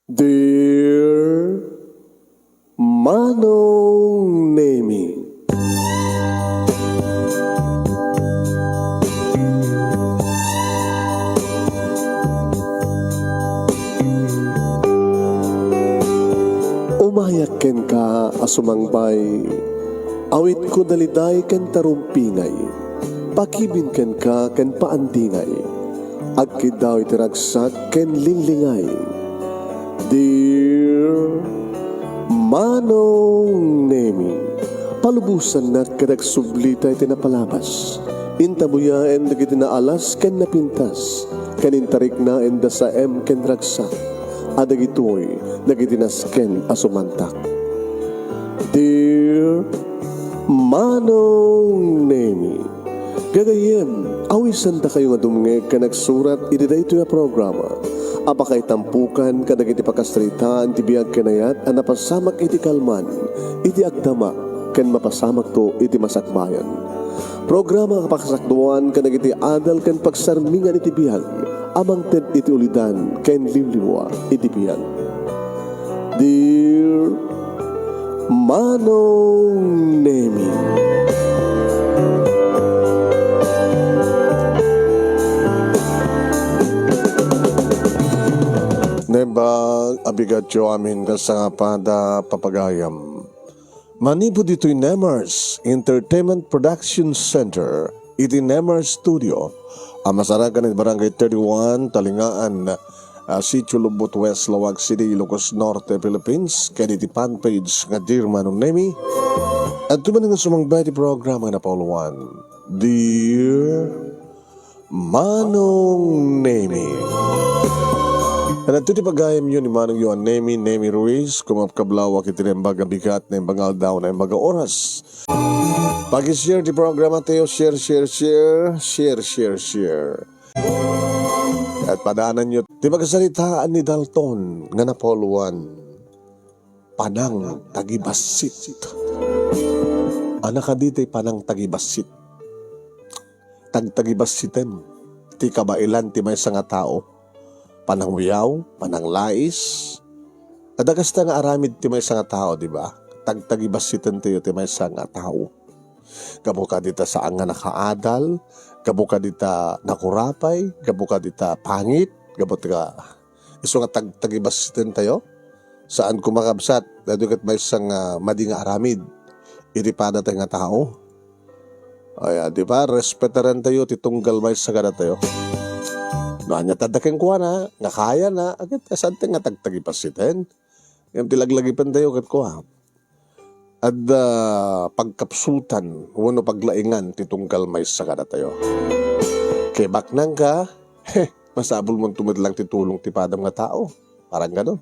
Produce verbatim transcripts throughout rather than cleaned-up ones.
Dear Manong Nemi. Umayak kenka a sumangbay, awitko daliday ken tarumpingay, pakibin kenka ken paandingay, agkiddaw iti ragsak ken linglingay. Dear Manong Nemi, palubosannak ket agsublita iti napalabas. Intabuyaen dagiti naalas ken napintas, ken intariknaen da saem ken ragsak, a dagitoy dagiti nasken a sumantak. Dear Manong Nemi, gagayyem, awisandakayo nga dumngeg ken agsurat iti daytoy a programa a pakaitampokan kadagiti pakasaritaan ti biag ken ayat a napasamak iti kalman, iti agdama, ken mapasamakto iti masakbayan. Programa a pakasakduan kadagiti adal ken pagsarmingan iti biag a mangted iti ulidan ken liwliwa iti biag. Dear Manong Nemi. Naimbag a bigatyo amin kasangapada, papagayam. Manipud ditoy Nemers Entertainment Production Center, iti Nemers Studio, a masarakan iti Barangay thirty-one, Talingaan, ah, Sitio Lubot West, Laoag City, Ilocos Norte, Philippines, ken iti fan page nga Dear Manong Nemi. Adtoy manen nga sumangbay ti programa nga napauluan, Dear Manong Nemi. Adtoy ti pagayamyo ni Manongyo a Nemi, Nemi Ruiz, kumapkablawak iti naimbag a bigat, naimbag nga aldaw, naimbag nga oras. Pag-share ti programa tayo, share, share, share, share, share, share. Ket padananyo ti pakasaritaan ni Dalton nga napauluan, Panang Tagibassit. Ania kadi ti panang tagibassit? Tagtagibassiten ti kabaelan ti maysa nga tao. Panangwiaw, pananglais. Adda kasta nga aramid ti maysa nga tao, di ba? Tagtagibassiten tayo ti maysa nga tao. Gapu kadi ta saan nga nakaadal, gapu kadi ta nakurapay, gapu kadi ta pangit, gapu ta isu nga tagtagibassiten tayo. Saan koma, kabsat, daytoy ket maysa nga madi nga aramid iti padatayo nga tao. Ay, ah, di ba? Respetaren tayo ti tunggal maysa kadatayo. No ania ti adda kenkuana, nga kayana, agit, saan ti nga tagtagibassiten? Ngem ti laglagipen tayo ket kua, adda pagkapsutan wenno paglaingan ti tunggal maysa kadatayo. Kibaknangka, he, masapulmonto met lang ti tulong ti padam nga tao. Parang ganon.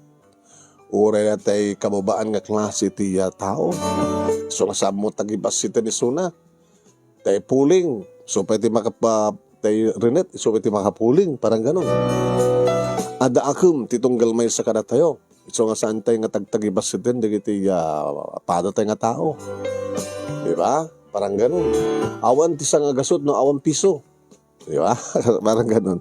Uray tay kababaan nga klase ti, ah, tao. So, nga saan mo tagibassiten isuna. Tay puling, isu pay ti makapa-, tay rinet, isu pay ti makapuling, parang ganon. Adda akem ti tunggal maysa kadatayo. Isu nga saan tay nga tagtagibassiten dagiti, ah, padatayo nga tao. Di ba? Parang ganon. Awan ti sangagasut no awan piso. Di ba? Parang ganon.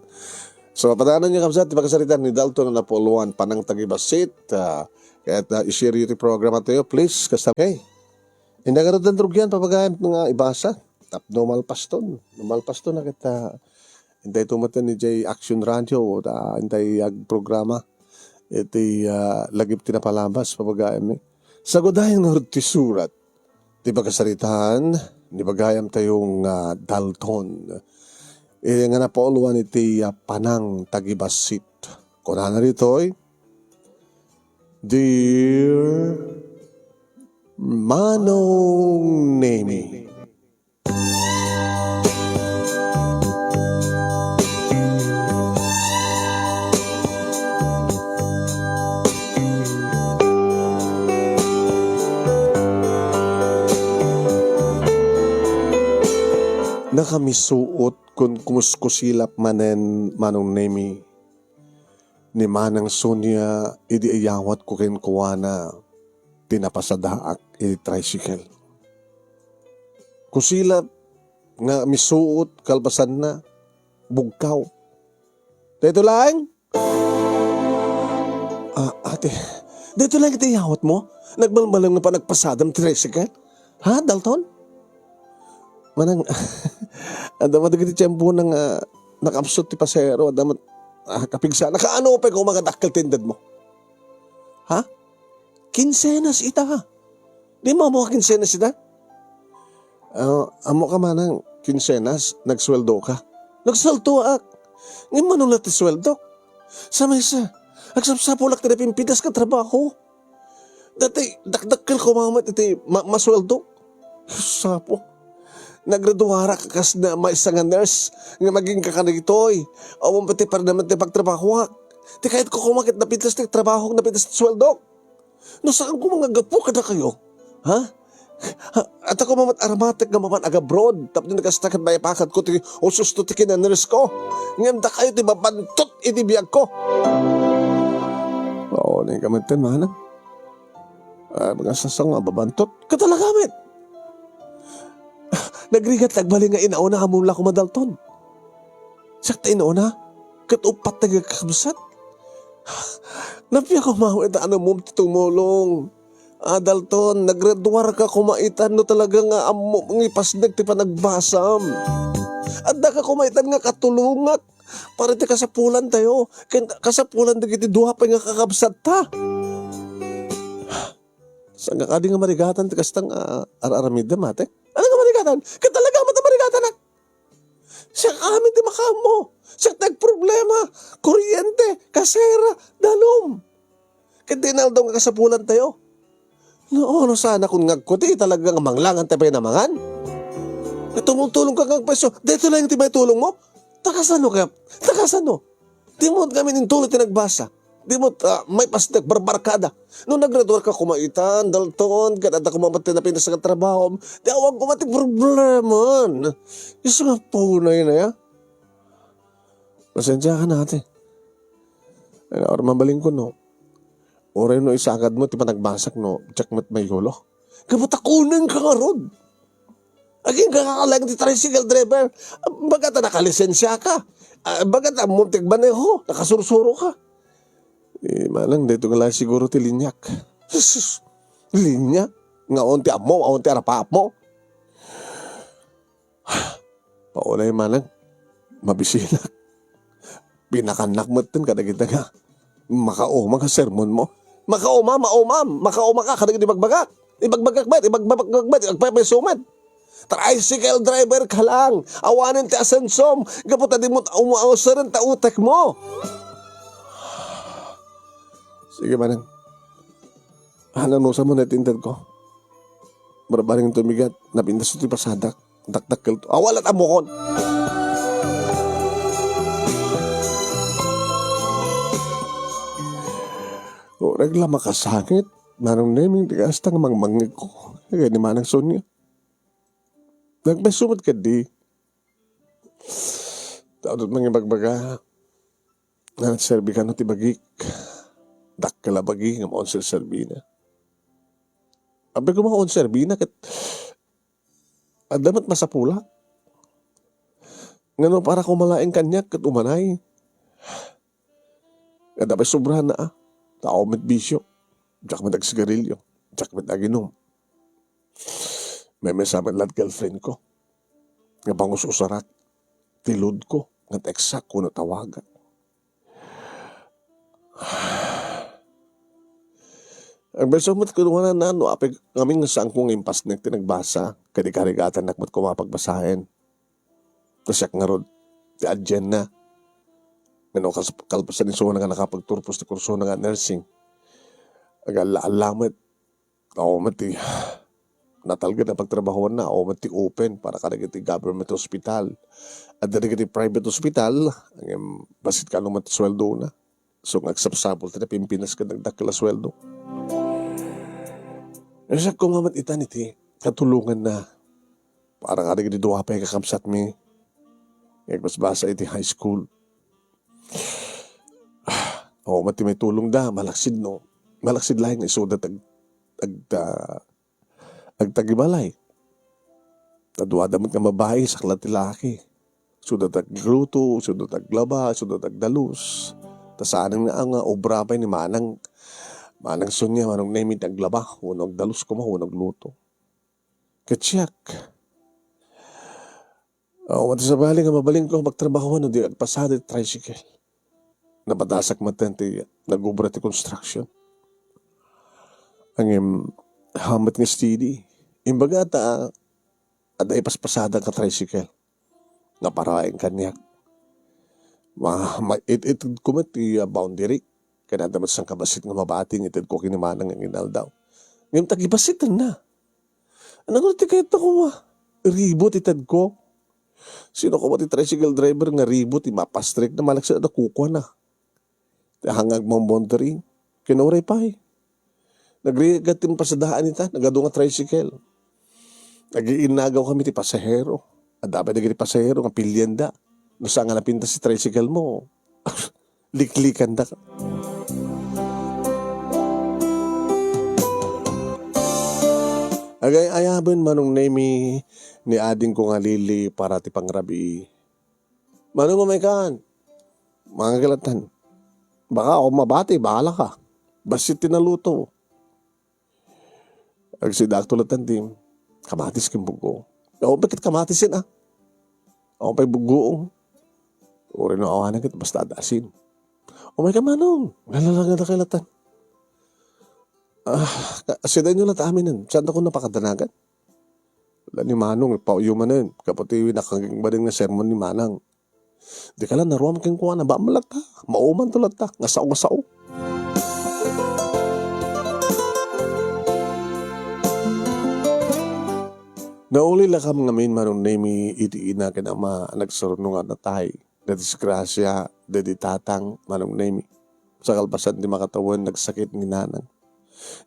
So, padananyo, kabsat, ti pakasaritaan ni Dalton nga napauluan, Panang Tagibassit. Ah, ket, ah, i-share yo ti programa tayo, please. Kasta, okay. Inda garud den rugyan, papagayam nga ibasa. Tapno malpaston. Malpaston na kita. Intay tumaten ni Jay Action Radio, ta intay agprograma. Iti, ah, lagip ti napalabas, papagayam, eh. Sagudayan ngarud ti surat. Ti pakasaritaan, ni bagayam tayo nga Dalton. Eh, nga napauluan iti, ah, Panang Tagibassit. Kunana ditoy, Dear Manong Nemi. Nakamisuot kun kumuskusilap manen Manong Nemi ni Manang Sonia idi iyawatko kenkuana ti napasadaak iti tricycle. Kusilap nga misuot kalpasanna, bugkaw. Daytoy laeng? Ah, ate, daytoy lang iti iyawatmo? Nagbalbalem nga panagpasadam ti tricycle? Ha, Dalton? Manang, adda man dagiti tiempona nga nakapsut ti pasahero, adda met, ah, kapigsana. Kaano pay koma nga dakkel ti indedmo? Ha? Kinsenas ita. Di mo ammo a kinsenas ita? Ah, ammoka manang kinsenas, nagsueldoka. Nagsueldoak. Ngem mano la ti sueldok? Sa maysa, agsapsapulak ti napimpintas nga trabaho. Daytoy, dakdakkel koma met iti ma-, masueldo. Sapo. Nagraduarak kas maysa nga nurse nga agingga kadagitoy. Awan pay ti parnamet ti pagtrabahoak. Ti kayatko koma ket napintas ti trabahok, napintas ti sueldok. No saan koma nga gapu kadakayo, ha? Ha, adda koma met aramatek nga mapan ag-abroad, tapno kasta ket maipakadko ti ususto ti kinanurse ko. Ngem dakayo ti mabantot iti biagko. Oo, ni ka met ten, manang. Ah, nga sasao nga mabantot. Katalaga met. Nagrigat ti agbalin nga inauna, ammo la koma, Dalton. Siak ti inauna, ket uppat ti agkakabsat. Nappiak koma ita a ammom ti tumulong. Ah, Dalton, nagraduarka koma itan no talaga nga ammom nga ipasnek ti panagbasam. Addaka koma itan nga katulongak para iti kasapulantayo, ken kasapulan dagiti dua pay nga kakabsatta. Saan nga kadi nga marigatan ti kasta nga ar-aramidem, ate? Ano nga marigatan? Ket talaga met a marigatanak. Siak amin ti makaammo. Siak ti agproblema. Kuryente, kasera, danum. Ket di naldaw nga kasapulantayo. No, no, saan a kun nga agko, ti talaga nga manglangan ti pay namangan. Ket tumultulong ka nga agpayso, daytoy laeng ti maitulong mo? Takasano ka? Takasano? Di mo kami intulong ti nagbasa. Di mo, ah, maipasnek barbarkada. No nagraduar ka koma itan, Dalton, ket adda koma met ti napintas nga trabaho, di awan koma ti problema. Isu nga punay na ya. Pasensiakan, ate. Ay, or mabalin ko, no? Uray no isagad mo ti panagbasak, no, diak met mayulo. Gapu ta kuneng ka ngarud. Agingga ka laeng ti tricycle driver. Baga ta nakalisensia ka. Ah, baga ta ammom ti agmaneho, nakasursuro ka. Eh, manang, daytoy nga laeng siguro ti liniak. Sus, linia? Nga awan ti ammo, awan ti arapaap mo. Paulay manang, mabisinak. Pinakannak metten kadagita nga makauma nga sermon mo. Makauma, maumam, makauma ka kadagiti ibagbagak. Ibagbagak met, ibagbagak met, agpaypayso met. Tricycle driver ka lang. Awanen ti asensom. Gapu ta di mo umausaren ta utek mo. Sige, manang. Hanang no sa mo natinted ko. Barbaring tumigat, napintas ti pasadak. Dakdakkel to. Awalat amokon. Orag la makasangit. Manong Neming ti kasta nga mangmangngeg ko. Kaya ni Manang Sonia. Nagpasumat ka di. Tao dot mangibagbaga. Nagserbi kano ti bagik. Dakkel a bagi nga maunser serbina. Apay ko maunser serbina ket adda met masapulak. Ngano para ko malaeng kaniak ket umanay? Adda pay sobrana a. Tao met bisio. Diak met agsigarilio. Diak met aginom. Memes a met la't girlfriend ko. Nga pangus-usarak. Ti load ko. Nga teksak ko no tawagak. Agpayso met kunana no apay ngamin nga saanko nga impasnek ti nagbasa, kadi karigatannak met koma pagbasaen. Ta siak ngarud, ti adianna. Ngano kas-, kalpasan isuna nga nakapagturpos ti kursona nga nursing. Agalla-alla met. Awan met ti natalged a pagtrabahoanna, awan met ti open para kadagiti government hospital. Adda dagiti private hospital, ngem bassit kano met ti sueldona. So, nga agsapsapul ti napimpinas ken dakdakkel a sueldo. Siak koma met itan iti katulonganna para kadagiti dua pay a kakabsatmi nga agbasbasa iti high school. Awan met ti maitulongda, malaksid no, malaksid laeng nga isuda ti ag-, agta-, agtagibalay. Ta duada met nga babai, sakla ti laki. Isuda ti agluto, isuda ti aglaba, isuda ti agdalus. Ta saanen nga, nga obra pay ni manang Manang Sonia, Manong Nemi, ti aglaba, wenno agdalus koma, wenno agluto. Ket siak, awan ti sabali nga mabalinko nga agtrabaho no di agpasada ti tricycle. Napadasak met ti nagobra ti construction. Ngem, hamet nga steady. Imbaga ta, adda ipaspasada nga tricycle nga paraen kaniak. Ma-, ma-, it-, itedko met ti, ah, boundary. Ken adda met sangkabassit nga mabati nga itedko ken ni Manang nga inaldaw. Ngem ta kibassit na. Ania ngarud ti kayatna koma? Ribo ti itedko. Sino koma ti tricycle driver nga ribo ti mapastrek na malaksid a kukuana? Ti hangag mo boundary. Ken uray pay. Nagrigat ti pasadaan ita, nagadu nga tricycle. Nagiinnagaw kami ti pasahero. Adda pay dagiti pasahero nga pilianda. No saan nga napintas ti tricycle mo, liklikanda. Agay-ayaben, Manong Nemi, ni adingko nga Lili para ti pangrabii. Manong, umaykan. Mangan ka lattan. Baka ako mabati, bahala ka. Bassit ti naluto. Agsidaakto lattan ti kamatis ken buggoong. Awan pay ket kamatis yan, ah. Awan pay buggoong. Uray no awanen ket basta adda asin. Umayka, Manong. Lalalangada kay lattan. Ah, ka-, sidaenyo lattan aminen. Saantayo napakadanagan? La ni Manong, ipaw-iyo manen. Kaputi, nakangbaden nga sermon ni Manang. Di ka la naruam kenkuana, bamlag ka. Maumanto latta, nga sao, nga sao. Nauli lakam ngamin, Manong Nemi, iti ina ken ama a nagsaruno nga natay. Nadisgrasia, daydi tatang, Manong Nemi. Sa kalpasan ti makatawen, nagsakit ni Nanang.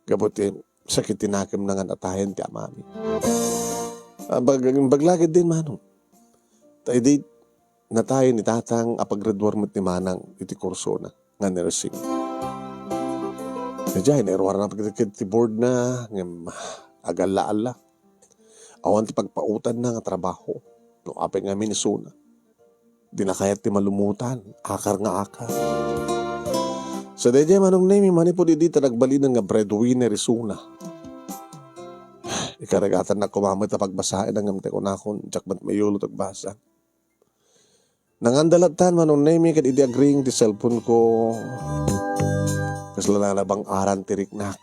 Gapu ti sakit ti nakemna nga natayen ti amami. Ah, bag-, baglagid din, Manong. Ta idi natayen ni Tatang, apaggraduar met ni Manang iti kursona nga nursing. Idiay, nairuarna pagdikit ti boardna, ngem agalla-alla. Awan ti pagpautanna nga trabaho. No apay ngamin isuna. Di na kayat ti malumutan, akar nga akar. Sa daydiay, Manong Nemi, manipud idi ta nagbalinen nga breadwinner isuna. Ikaragatannak koma met a pagbasaen, ngem ti kunakon, diak met mayulo ti agbasa. Nanganda lattan, Manong Nemi, ket idi agring ti cellphone ko, kasla nanabang-aran ti riknak.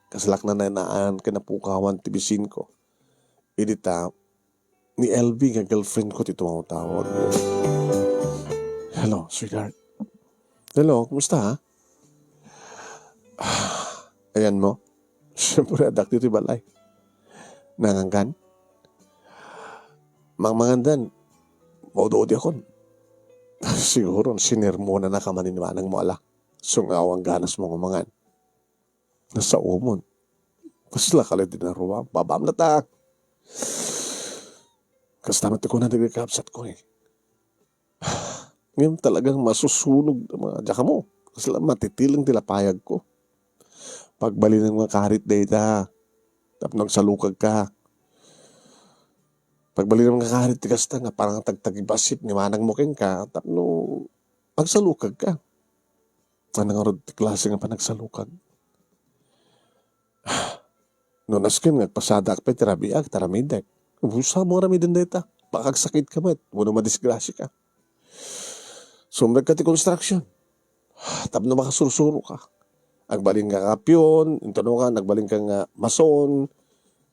Kaslak nanaynaan ken napukawan ti bisinko. Idi ta, ni L V nga girlfriend ko ti tumawtawag. "Hello, sweetheart." "Hello, kumusta, ha?" "Ayan mo?" "Siyempre, addak ditoy balay." "Nangankan?" "Mangmangandan. Maudi-udiakon." "Siguro, sinermonanaka manen ni manang mo, ala. Sungawan ganas mo nga mangan." Nasaomon. Kasla kali ti naruam. Babam na ta. Kasta met ti kuna dagiti kabsat ko, eh. Ngem talagang masusunog, mga diak ammo. Kasla matitileng ti lapayag ko. Pagbalinem nga karit dayta. Tapno agsalukag ka. Pagbalinem nga karit ti kasta nga parang tagtagibassit ni manang mo kenka. Tapno agsalukag ka. Ania ngarud ti klase nga panagsalukag? No nasken nga agpasadaak pay ti rabiiak, ti aramidek. Usa mo aramiden dayta. Baka agsakit ka met, wenno madisgrasya ka. Sumrek ka ti construction. Tapno makasursuro ka. Agbalin ka nga pion, intono ka, nagbalin ka nga mason,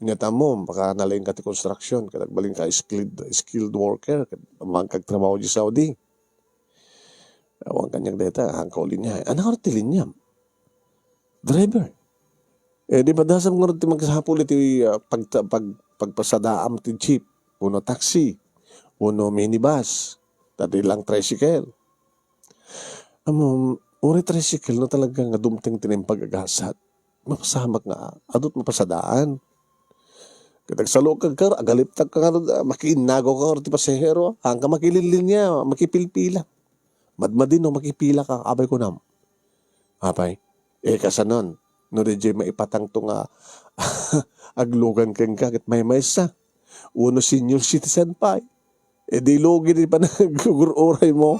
inyat ammo, baka nalaing ka ti construction, ket agbalin ka skilled, skilled worker, ket ammang ka agtrabaho di Saudi. Awan kaniak dayta, haan ka linya. Ania ngarud ti liniam? Driver. Eh, di padasam ngarud ti magsapul iti, ah, pagta-, pag-, pagpasadaam ti jeep, wenno taxi, wenno minibus, ta di lang tricycle. Ammom, uray tricycle no talaga nga dumteng ti naimbag a gasat. Mapasamak nga, adu ti mapasadaan. Ket agsalukag ka, agaliptak ka ngarud, ah, makiinnagaw ka ngarud ti pasahero, haan ka makililinya, makipilpila. Madmadin no makipila ka, apay kunam. Apay, eh, kasanon, no daydiay maipatangto nga aglugan kenka, ket maymaysa. Wenno senior citizen pay. Eh, di lugi ti panaggugur-uray mo.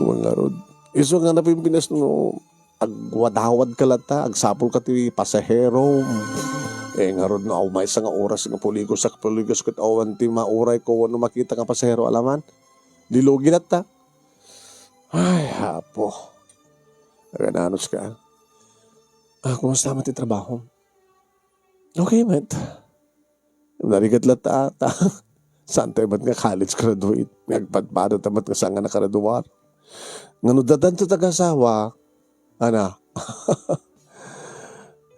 Wen ngarud. Isu nga napimpinas no agwadawad ka latta, agsapul ka ti pasahero. Eh, ngarud no, aw maysa nga oras nga puligos ak puligos ket awan ti mauray ko wenno makita nga pasahero alaman. Lilugi latta. Ay, Apo. Agananos ka. Ah, kumusta man ti trabaho? Okay, met. Narigat latta ata. Saan tayo met nga college graduate? Nga agpadpada ta met nga saan nga nakaraduar? Nga no dadanto taga-asawa, ana?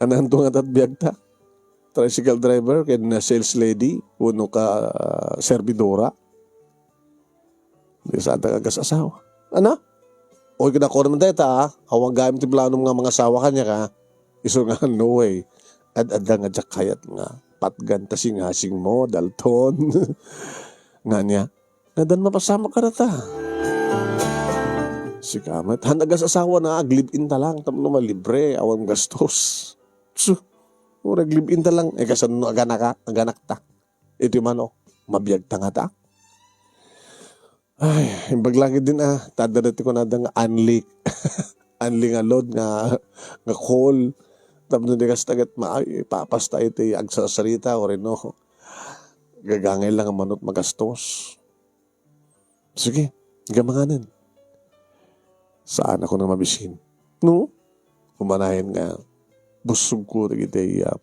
Ananto nga tatbiag ta? Tricycle driver, ken sales lady, wenno ka, ah, servidora? Di saan ta agas-asawa. Ana? Oy, kinakor man dayta, ah. Awan gayam ti planom nga mangasawa kaniak, ah. Isu nga, no way. Ad-adda nga diak kayat nga patgan ta singasing mo, Dalton. Nga niya, nadan mapasamak ka na ta. Sika met, han agas-asawa na, ag-live-in ta lang, tapno malibre, awan gastos. So, mura ag-live-in ta lang, eh, kasano aganaka, aganakta? Iti mano, mabiag ta ngata. Ay, imbag langit din, ah. Tada na ti kunada nga unli. Unli nga load nga, nga call. Tapno di kasta ket ma-, ay, ipapasta iti agsasarita, o reno. Gagangay lang nga manut magastos. Sige, gamanganen. Saan ako na mabisin? No? Umanayon nga, busog ko dagiti, ah,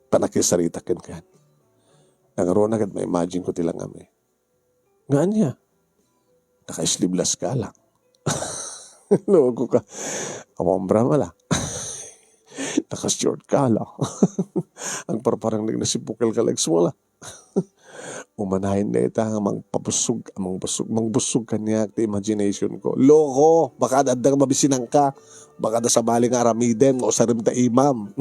panakisarita kenka. Nangaruna ket ma-imagine ko ti langam, eh. Nga ania? Naka-sleeveless ka lang. Loko ka. Awan bra man la. Naka-short ka lang. Ang parparang nagna si Pukel ka lang sumala. Umanayon dayta nga mangpabusog, mangbusog, mangbusog kaniak ti imagination ko. Loko, baka adda nga mabisinanka. Baka adda sabali nga aramidem nga usarem ta imam.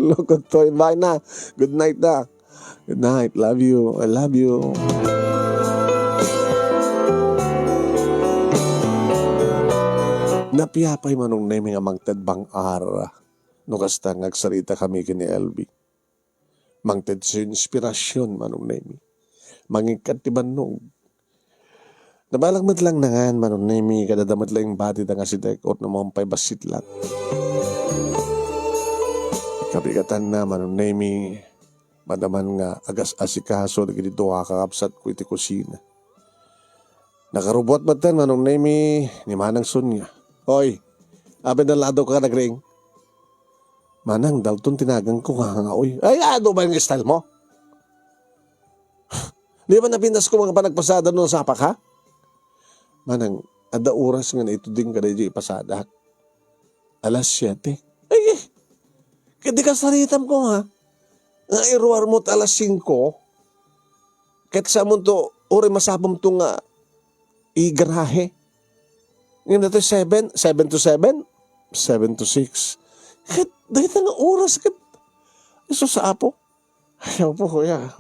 Loko toy, bye na. Good night na. Good night. Love you. I love you. Napiapay Manong Nemi nga mangted bang-ar no kasta nga agsarita kami ken ni L B. Mangted ti inspirasyon, Manong Nemi. Mangikkat ti bannog. Nabalak met lang nangan, Manong Nemi, kada da met lang bati da nga sitek, or no maupay bassit lang. Kabigatanna, Manong Nemi, madaman nga agas-asikaso dagiti dua ka kabsatko iti kusina. Nakarubuat metten, Manong Nemi, ni Manang Sonia. Oy, apay nalado ka nagring? Manang, Dalton ti naganko nga, nga, oy. Ay, adu ba yung style mo? Di ba napintas ko mga panagpasada no nasapa ka? Manang, adda oras nga naituding ka daydi ipasadak. Alas siete. Ay, eh, ket di kasaritam ko, ha? Nga iruar mo ta alas singko, ket sa munto, uri masapam to nga igarahe. Ngem datoy seven, seven to seven, seven to six. Ket dayta nga oras ket isu sa Apo. Ayaw po, kuya.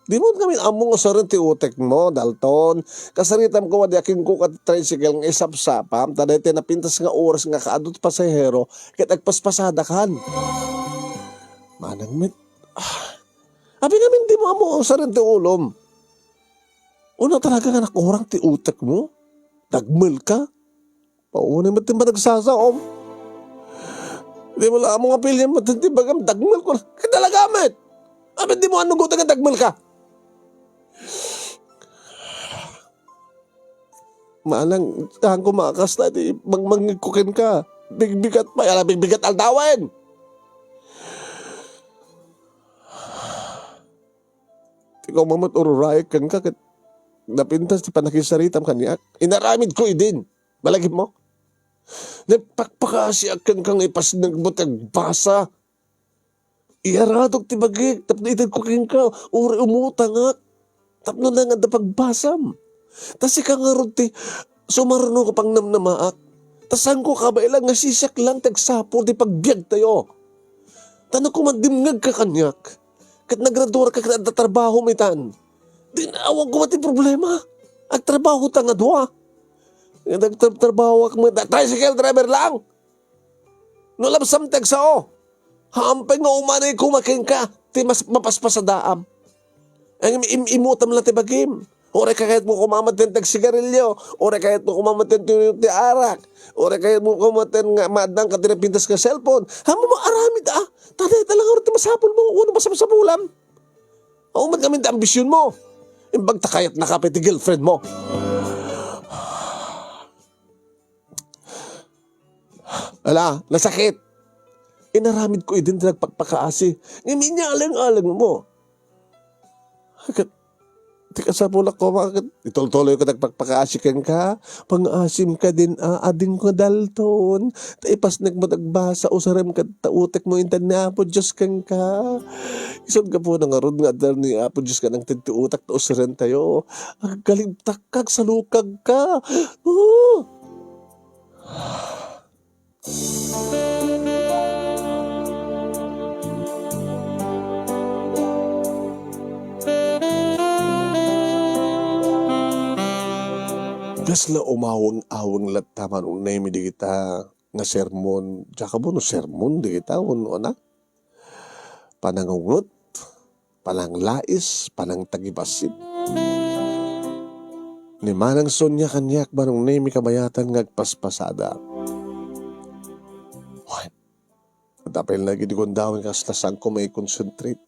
Di mo kami ammo nga saren ti utek mo, Dalton. Kasaritam ko, wadi akin ko kat tricycle nga isapsapam, ta dayta napintas nga oras nga kaadu ti pasahero, ket agpaspasada kan. Manang met, ah, abi namin di mo ammo nga saren ti ulom. Una talaga nga nakurang ti utek mo? Dagmel ka? Paunay met ti panagsasaom. Di mo la ammo nga pilien met ti bagam, dagmel ko. Ket talaga met! Amin di mo anugotan nga dagmel ka? Manang, saan ko makasta ti magmangngeg ko kenka? Bigbigat pa, yala bigbigat aldawen! Ti ko mamat ururaek kenka ket napintas ti panakisaritam kaniak. Inaramid ko idin. Malagip mo? Nagpakpakasiak kenka nga ipasneg mo ti agbasa. Iyaradok ti bagik tapno ited ko kenka, uri umutangak. Tapno nangad pagbasam. Ta sika ngarud ti sumarno ko pangnamnamaak. Ta saan ko kabaelan nga sisiak lang ti agsapul ti pagbiag tayo. Ta no koma dimngeg ka kaniak, ket nagraduar ka ket adda trabaho mo itan. Di awan koma ti problema. Agtrabaho ta nga dua. Nagtrabaho ak met, tricycle driver lang. No labsam ti agsao, hampay nga umanay koma kenka ti mas mapaspasadaam. Ang im-, im-, imutam la ti bagim. Uray kayatmo koma met ti agsigarilio. Uray kayatmo koma met ti, ti arak. Uray kayatmo koma met nga maaddaan ka ti napintas nga cellphone. Ammom aramid, a. Ta dayta la ngarud ti masapulmo wenno masapsapulam. Awan met ngamin ti ambisionmo. Imbag ta kayatnaka pay ti girlfriendmo. Ala, nasakit. Inaramidko idin ti nagpakpakaasi. Ngem inyaleng-alengmo. Ket, ti kasapulak koma ket itultuloyko ti nagpakpakaasi kenka. Pangaasim kadin a, adingko dalton. Ta ipasnek met agbasa, usarem ket ta utekmo inted ni Apo Dios kenka. Isut' gapuna ngarud nga adda ni Apo Dios nga nangted ti utak ta usarentayo. Agkalimtakka, agsalukagka. Oh! Kasla umaweng-aweng latta, Manong Nemi, dagita nga sermon. Diak ammo no sermon dagita wenno, ana, panangungot, pananglais, panangtagibassit. Ni Manang Sonia kaniak, Manong Nemi, kabayatan nga agpaspasada. Wen, adda pay la dagiti gundaway nga kasla saanko mai-concentrate.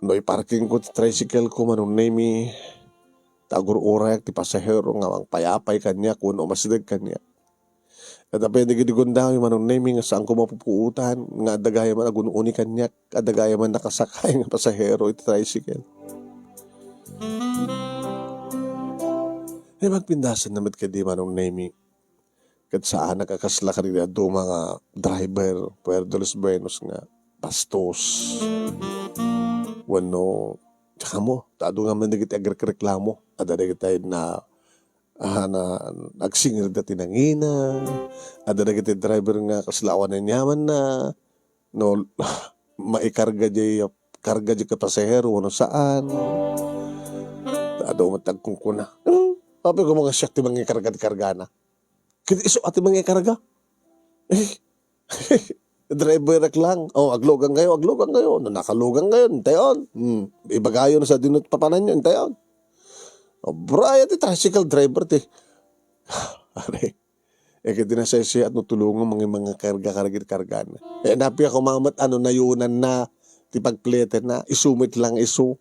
No iparkingko ti tricycle ko, Manong Nemi, ta agur-urayak ti pasahero nga mangpayapay kaniak wenno umasideg kaniak. Adda pay dagiti gundaway, Manong Nemi, nga saanko mapupuotan, nga adda gayam a nagun-uni kaniak, adda gayam a nakasakay nga pasahero iti tricycle. Ay, magpindasanna met kadi, Manong Nemi. Ket saanak a kasla kadagiti dadduma nga driver, puer de los buenos nga bastos. Wenno, diak ammo, ta adu ngamin dagiti agrekreklamo. Adda dagiti na, ah, na, agsingerda ti nangina. Adda dagiti driver nga kasla awan aniamanna. No, maikarga diay, karga diay pasahero wenno saan. Adu met agkunkuna. Hmm, apay koma nga siak ti mangikarga ti kargana. Ket isu a ti mangikarga. Eh, driver-ak lang. Oh, aglugan kayo, aglugan kayo. No nakalugan kayo, intayon. Hmm, ibagayo no sadino ti papananyo, intayon. Obra aya ti tricycle driver ti. Are. Eh, ket di nasaysayaat no tulongen mangimangikarga kadagiti kargana. Eh, napiak koma met a no nayunanna ti pagpletenna, isu met lang isu.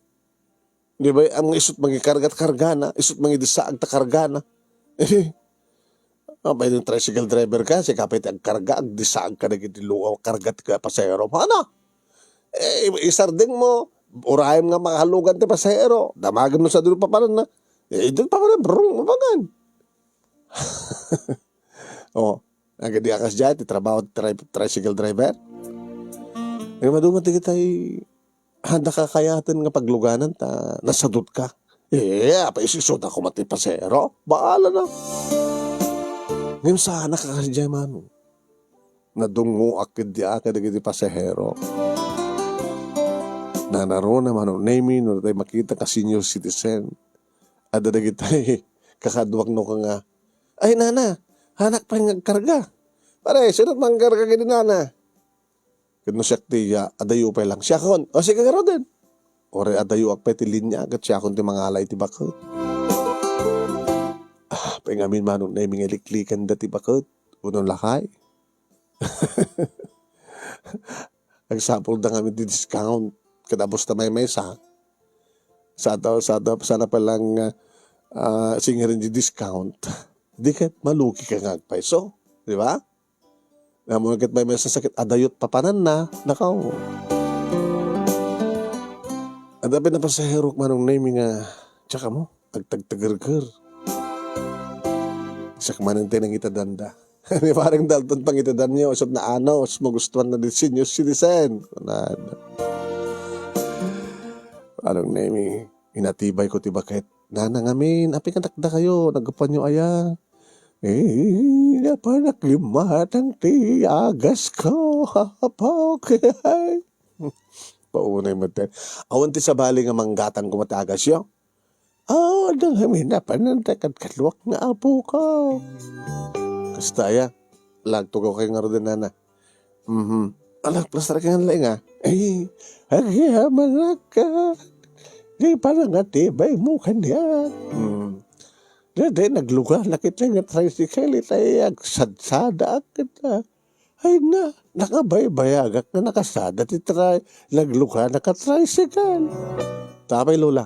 Di ba, ang isut mangikarga ti kargana, isut mangidisaag ti kargana. Apay no tricycle driver ka, sika pay ti agkarga, agdisaag kadagiti lugaw, karga ti pasahero. Ano? Eh, isardengmo, urayem nga makalugan ti pasahero, damagem no sadino papananna. Eh, idin papananna, brung, mapangan. Oh, agidi a kasdiay ti trabaho ti tri-, tricycle driver. Ngem adu met dagitay adda kakayaten nga pagluganan ta nasadutka. Eh, apay isu-isuda koma ti pasero? Bahala na. Ngem saanak a kasdiay, Manong. Nadungngoak ketdi a kadagiti pasahero. Nanaruna, Manong Nemi, no tay makita nga senior citizen. Adda dagitay kakaduak no ka nga, "Ay, nana, anak pay nga agkarga." Pare, sino mangarga kadi nana? Ket no siak ti iya, adayo pay lang. Siakon, o sige, garuden. Uray adayoak pay ti linya, ket siakon ti mangala iti baket. Ah, pay ngamin, Manong Nemi, nga iliklikanda ti baket. Uno lakay. Agsapulda ngamin ti discount. Ket abus ta maymaysa. Saan ta, saan ta, saan na palang, ah, singaren ti discount. Di ket malugi ka nga agpayso. Di ba? Ammom ket maymaysa sakit, adayot papananna, nakaw. Adda pay a pasahero, Manong Nemi, nga, tsaka mo, agtagtagerger. Siak manen ti nangitedanda. Ni Pareng Dalton pangitedanyo, isut naano, isut magustuhan na di senior citizen. Kunana. Manong Nemi, inatibay ko ti baket. Nana ngamin, apay nga dakdakayo, naggapuanyo aya? Eh, napanak limatang ti agas ko, apo, kay. Paunay met. Awan ti sabali nga manggatang koma ti agasyo? Ah, adda ngamin, napanan ta kadkaduak nga apo ko. Kasta aya, lagtugaw kay ngaruden, nana. Mhm. Ala, plastar ka nga laing, ah. Ay, agyamanak ka. Di panangatibay mo kaniak. Hmm. Dede, nagluganak iti nga tricycle, itay agsadsadaak ita. Ay na, nakabaybayagak nga nakasada ti tri-, nagluganak a tricycle. Tapay, Lola.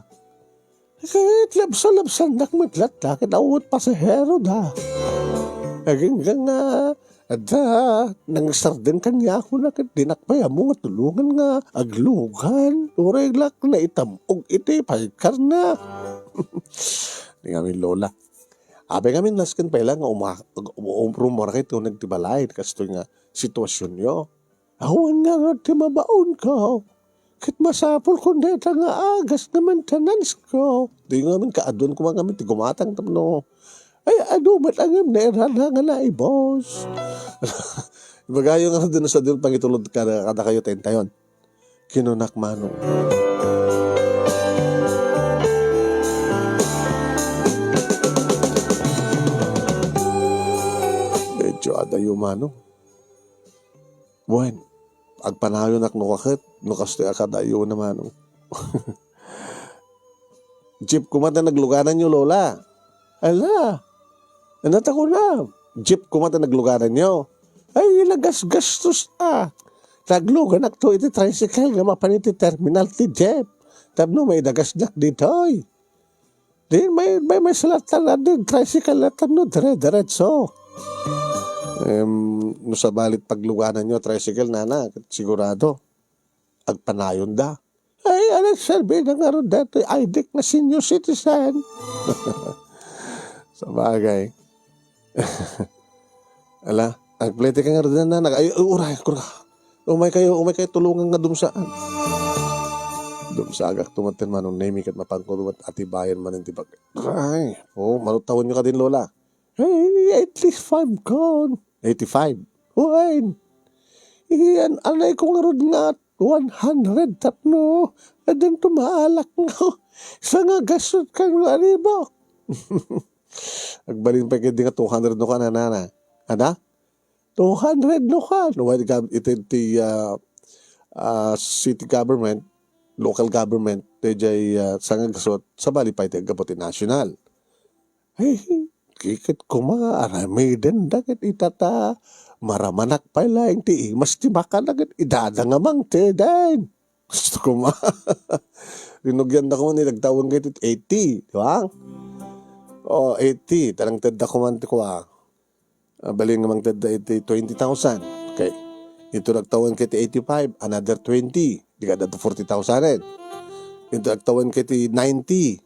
Ket labsa-labsannak met latta ket awan pasahero da. Agingga nga, adda, nangsardeng kaniakona ket dinak pay ammo nga tulongan nga aglugan. Uray lak naitam-og iti pagkarna. Di ngamin, Lola. Apay ngamin nasken pay la nga uma-, um-, rummuar kayo ti uneg ti balay, kastoy nga situasyonyo. Awan ngarud ti mabaonko. Ket masapulkon dayta nga agas nga maintenance ko. Di ngamin kaaduan koma ngamin ti gumatang tapno. Ay, adu met ngem nairada nga naibos. Ibagayo nga dun sa dun pangitulod kada, kada kayo tayon-tayon. Kinunak, Manong. Medyo adayo, Manong. Wen, agpanayonak no kaket, no kastoy a kadayona, Manong. Jeep koma ti naglugananyo, Lola. Ala, anata ko na. Jeep koma ti naglugananyo. Ay, nagasgastos a. Nagluganakto iti tricycle nga mapan iti terminal ti jeep. Tapno maidagasnak ditoy. Di, may, may, may salat lang na din, tricycle na tapno dire-diretso. Em, no sabalit paglugananyo, tricycle, nana, sigurado, agpanayon da. Ay, anak, serbi na nga ron dati, I D nga senior citizen. Sabagay. Ala, agplete ka nga ron, nana. Ay, ay, uray, kura. Umay kayo, umay kayo, tulungan nga dumsaan. Dumsagak tumaten Manong Nemi ket mapanko dumat atibayan man ti bag-, ay, oh, manutawen nyo ka din, Lola. Ay, at least five kon. Eighty-five. Wen. Iyan, anay ko ngarud nga one hundred tapno. Adan tumaalak nga. Sa nga gasot ka nga aribo. Agbalin pa kadi nga two hundred no ka, nana. Ada? Two hundred no ka. No, iti, iti, ah, ah, city government, local government, dayjay, ah, sa nga gasot, sabali pa iti aggapu ti national. Ay, kiket koma, aramiden dagit itata, maramanak pay laeng ti imas ti maka dagit idada nga mangteden. Gusto koma. Rinugian da koma ni nagtawen kay eighty, di ba? O, eighty, tarang tedda koma ti kuwa. Ah, bali nga mangtedda iti twenty thousand. Okay. Ito nagtawen kay eighty-five, another twenty. Di ka da forty thousand. Ito nagtawen kay ninety.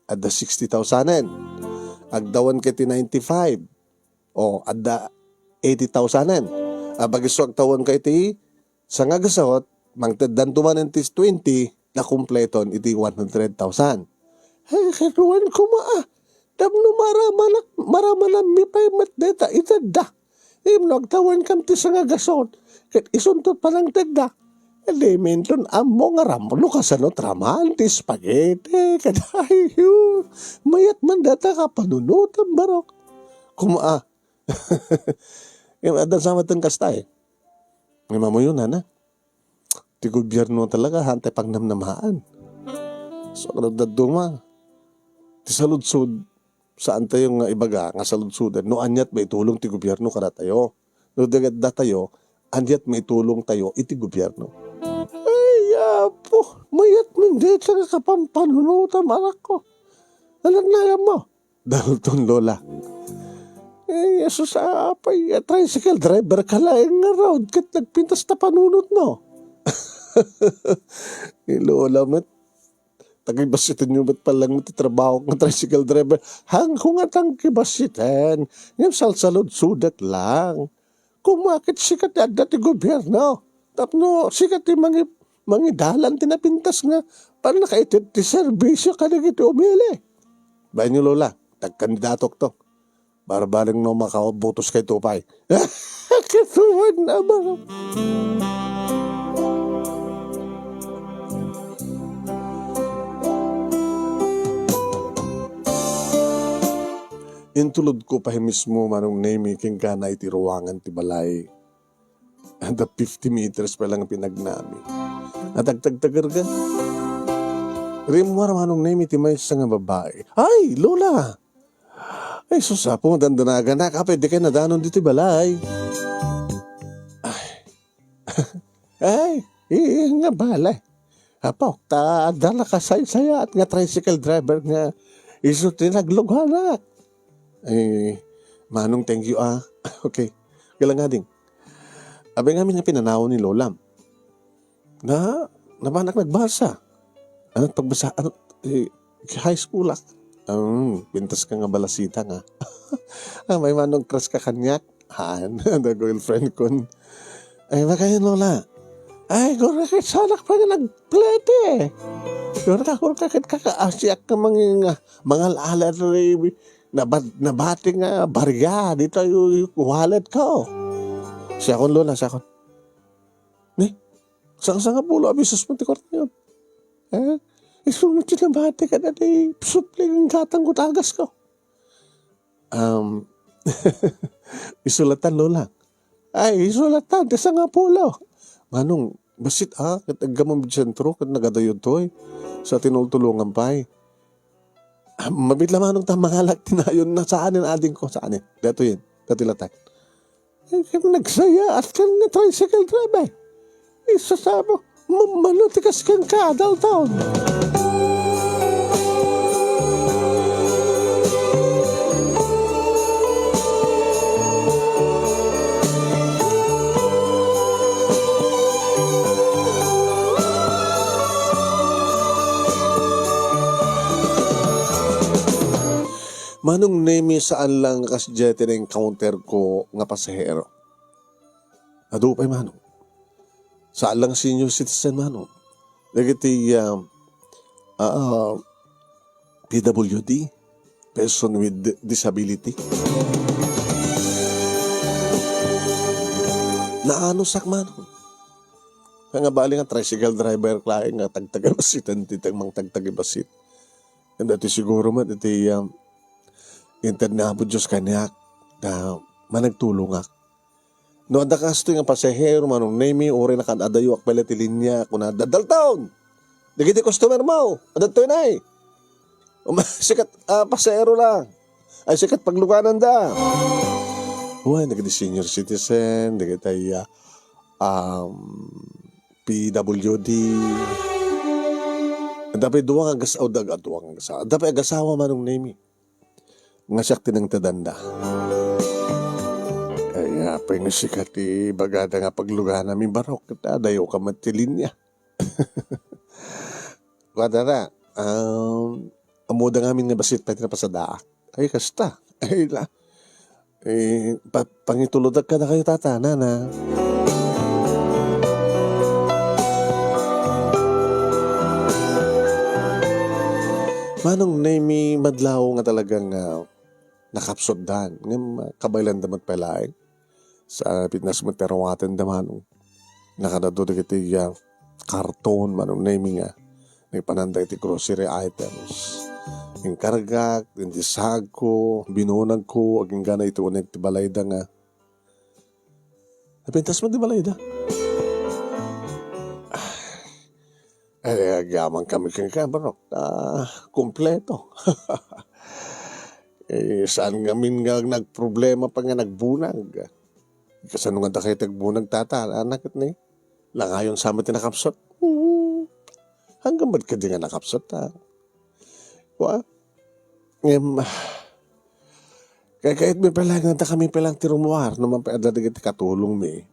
Adda sixty thousand. Agtawen ka iti ninety-five. O, adda eighty thousand. Apag isu agtawen ka iti sangagasot, mangteddan tumanen ti twenty, nakumpleton iti one hundred thousand. Ay, kaduan koma, ah. Tapno maramanak, maramananmi pay met deta itedda. Imno agtawen kam ti sangagasot, ket isunto panangtedda. Di minton ammo nga ram-, no kasano traman ti spaghetti, kadayyo. Mayat man data kapanunotan, barok. Kuma, ah. Adda sa maten kasta, eh. Nga mamuyo na, na. Ti gobierno talaga, hantay pangnamnamaan. So, ano daduma? Ti saludsod, saan tayo nga ibaga nga saludsodan no aniat maitulong ti gobierno kadatayo. No, dagat datayo, aniat maitulong tayo iti gobierno. Ay, apo, mayat man deta nga kapampanunutan, anak ko. Anak na mo. Dalton, Lola. Eh, Jesus, apay, a tricycle driver ka laeng nga raod ket nagpintas ta panunot mo. Ni Lola met, takibasiten nyo met palang ti trabaho nga tricycle driver. Hangko nga tang kibasiten. Ngem salsaludsodak lang. Kung makit sika ti adda ti gobierno, tapno sika ti mangi-, mangidalan ti napintas nga pannakaited ti serbisyo kadagiti umili. Bayan nyo, Lola, tagkandidatok to. Barbareng no makabutos kay Tupay. Katuan na ba? Intulod ko pay mismo, Manong Nemi, kenka na iti ruangan ti balay. Adda fifty meters pa lang pinagnami. Natagtagtager ka? Rimmuar Manong Nemi ti maysa nga babai. Ay, Lola! Ay, sus, Apo, dandanaganak. Apay, dikay nadanon ditoy balay. Ay. Ay, iya nga balay. Apo, ta adda nakasaysayaat nga tricycle driver nga isu ti nagluganak. Eh, Manong, thank you, ah. Okay. Kailangan ding. Abay ngamin nga pinanaw ni Lolam. Na, napanak nagbasa. Ano pagbasa? Ano, eh, high school ak. Um, pintas ka nga balasita nga. Ah, may Manong crush ka kaniak. Han, da girlfriend kun. Ay, makayon, Lola. Ay, gura ket sanak pa nga nagplete. Gura ka, gura ka, ket kakaasiak ka mangin nga, mangal-alat ri, nabad-, nabati nga barya, dito yung wallet ko. Siakon, Lola, siakon. Ni, sang-sangapulo a pesos mo ti kwarta yun. Eh, isu mo ti nabati ka na ti supli ng gatang ko, tagas ko. Um, isulatan, Lola. Ay, isulatan, ti sangapulo. Manong, basit, ah, ket aggamon iti sentro, ket nagadayo toy. Sa tinultulongan pay. Ah, mabit la Manong ta mangalak ti nayon na saanen ading ko, saanen. Datoyen, datoy latan. Ay, ket nagsayaat kan nga tricycle driver. Isasabo, mamano ti kas kenka, Dalton. Manong Nemi, saan lang kasdiay ti na-encounter ko nga pasahero. Adu pay, Manong. Saan lang senior citizen, Manong. Dagiti, ah, ah, P W D, person with di-, disability. Naanusak, Manong. Kaya nga bali nga tricycle driver laeng nga tagtagibasit, ti tagmang tagtagibasit. Ket dati siguro met iti, ah, inted ni Apo Dios kaniak, ta managtulongak. No adda kastoy nga pasahero, Manong Nemi, uray nakaad-adayoak pay la ti linia, kuna, "Dalton! Dagiti customer mo, adda toy nay." Um, sikat, ah, pasahero lang. Ay, sikat paglugananda. Wen, dagiti senior citizen, dagiti, ah, um, P W D. Adda pay dua nga agas-, o, dag-, dua nga agas-, adda pay agasawa, Manong Nemi. Nga siak ti nangtedanda. Ay, apay nga sika ti bagada nga pagluganami, Barok, ket adayoka met ti linia. Kuana, um, ammoda ngamin nga bassit pay ti napasadaak. Ay, kasta. Ay, la. Eh, pa-, pangitulodak kadakayo, Tata, Nana. Manong Nemi, madlaw nga talagang, ah, nakapsutdan. Ngem, ah, kabaylanda met pay laeng. Sa pintas met ti aruatenda, Manong. Nakadado dagiti, ah, karton, Manong Nemi, nga naipananda iti grocery items. Inkargak, indi sagko, binunagko, agingga iti uneg ti balayda nga napintas met ti balayda. Ay, agyaman kami kenka, Barok. Ah, kompleto. Eh, saan ngamin nga nagproblema pa nga nagbunag? Kasano nga dakay ti agbunag, Tata? Anak ket ni? Langayon sa met ti nakapsut. Hmm. Hanggang ba't kadi nga nakapsut, ha? Wa? Ngem, kay kayatmi pay laeng nga adda kami pay laeng ti rummuar, no man pay adda dagiti katulongmi.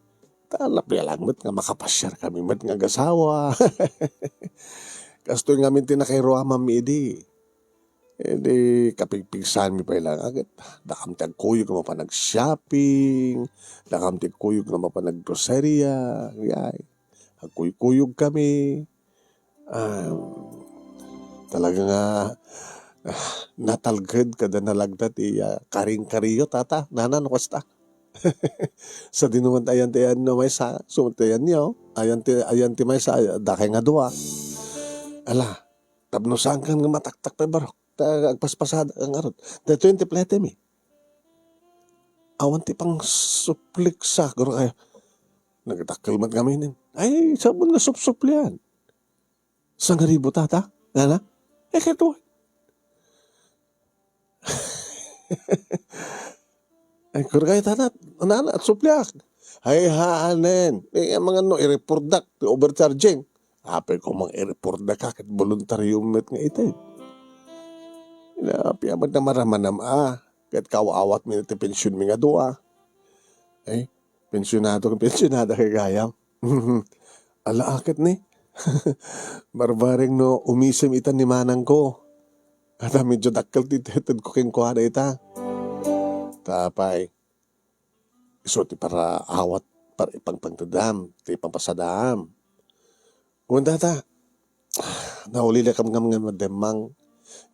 Ta napay laeng met nga makapasiar kami met nga agasawa. Kastoy ngamin ti nakairuamanmi idi. Idi kapigpigsaanmi pay laeng, agit, dakam ti agkuyog nga mapan nag-shopping, dakam ti agkuyog nga mapan nag-groceria, yay. Agkuykuyog kami. Ah, talaga nga, ah, natalged kada nalagda ti, ah, karing-kariyo, Tata, Nana, no kasta. Sadino man ti ayan ti ayan no maysa, isu met ti ayanyo, ayan ti, ayan ti maysa, ay, dakay nga dua. Ala, tapno saankan nga mataktak pay, Barok, ta agpaspasadak ngarud. Daytoy ti pletemi. Awan ti pangsuplik sa, guro kayo. Nagdakkel met ngamin. Ay, sabon nga supsuplian. Sangaribu, Tata? Nana? Eh, kaya tuwan. Ay, kurkay, tata, nana, at supliak. Ay, haanen. Eh, mga no, i-reportdak, ti overcharging. Apay ko mang i-reportdak ka, ket voluntaryo met nga iti. Ina, piamat na maramanam, ah. Ket kaw-awat mi ti pension mi nga dua. Eh, pensionado, pensionada kay gayam. Ala, aket ni. Barbareng no umisem ita ni manang ko. Ata medyo dakkel ti ited ko kenkuana ita. Tapay, isu ti para awat, para ipangpangtedam, ti ipangpasadaam. Wen data, nauli la kam ngam nga mademmang.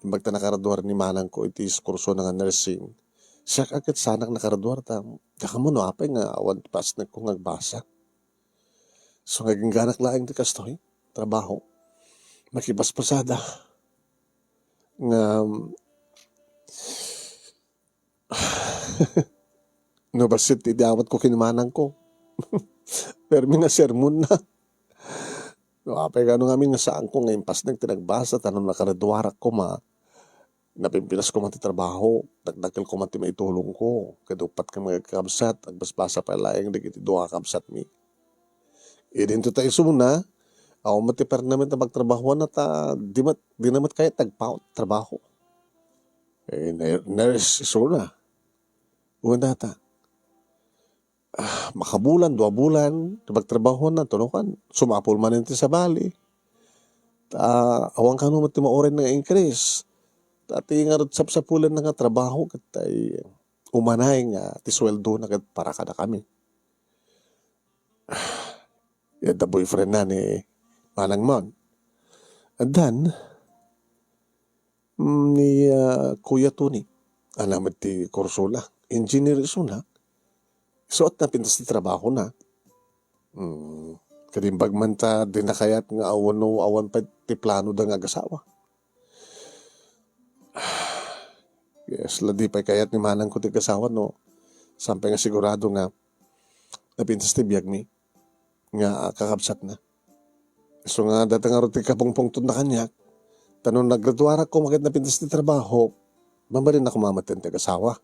Imbag ta nakaraduar ni manang ko iti kurso na nga nursing. Siak a ket sanak nakaraduar ta, dakamo no apay nga awan ti pasnek ko nga agbasa. So, nga gingganak laeng ti kastoy, trabaho. Makipaspasada. Nga, no, bassit ti awat ko ken manang ko. Permi nga sermon na. No, apay kano ngamin nga saan ko nga impasnek ti nagbasa, ta no nakaraduarak koma, napimpinas koma ti trabaho, dakdakkel koma ti maitulong ko, ket uppat nga mga kakabsat, agbasbasa pay laeng dagiti dua a kabsatmi. Idinto ta isuna, awan met ti pernamen ta pagtrabahuan ta di met, di na met kayat ti agpaut trabaho. Eh, ne-, nurse isuna. Wen data. Ah, makabulan, dua bulan, ti pagtrabahuanna, tunukan, sumapul manen ti sabali. Ta, awan kano met ti mauray nga increase. Ta, ti ngarud sapsapulanna nga trabaho, ket tay umanay nga ti suweldona ket para kadakami. Ah, yadda boyfriend na ni manang mon. And then, mm, ni, ah, Kuya Tony. Ana met ti kursona. Engineer isuna. Isuot na pintas ti trabahona. Hmm. Kadimbag man ta, di na kayat nga awan no awan pay ti plano da nga agasawa. Yes, la di pay kayat ni manang ko ti agasawa no. Sampay nga sigurado nga napintas ti biagmi nga kakabsatna. Isu nga dayta ngarud ti kapungpungtotna kaniak, ta no naggraduarak koma ket napintas ti trabaho, mabalinna koma metten ti agasawa.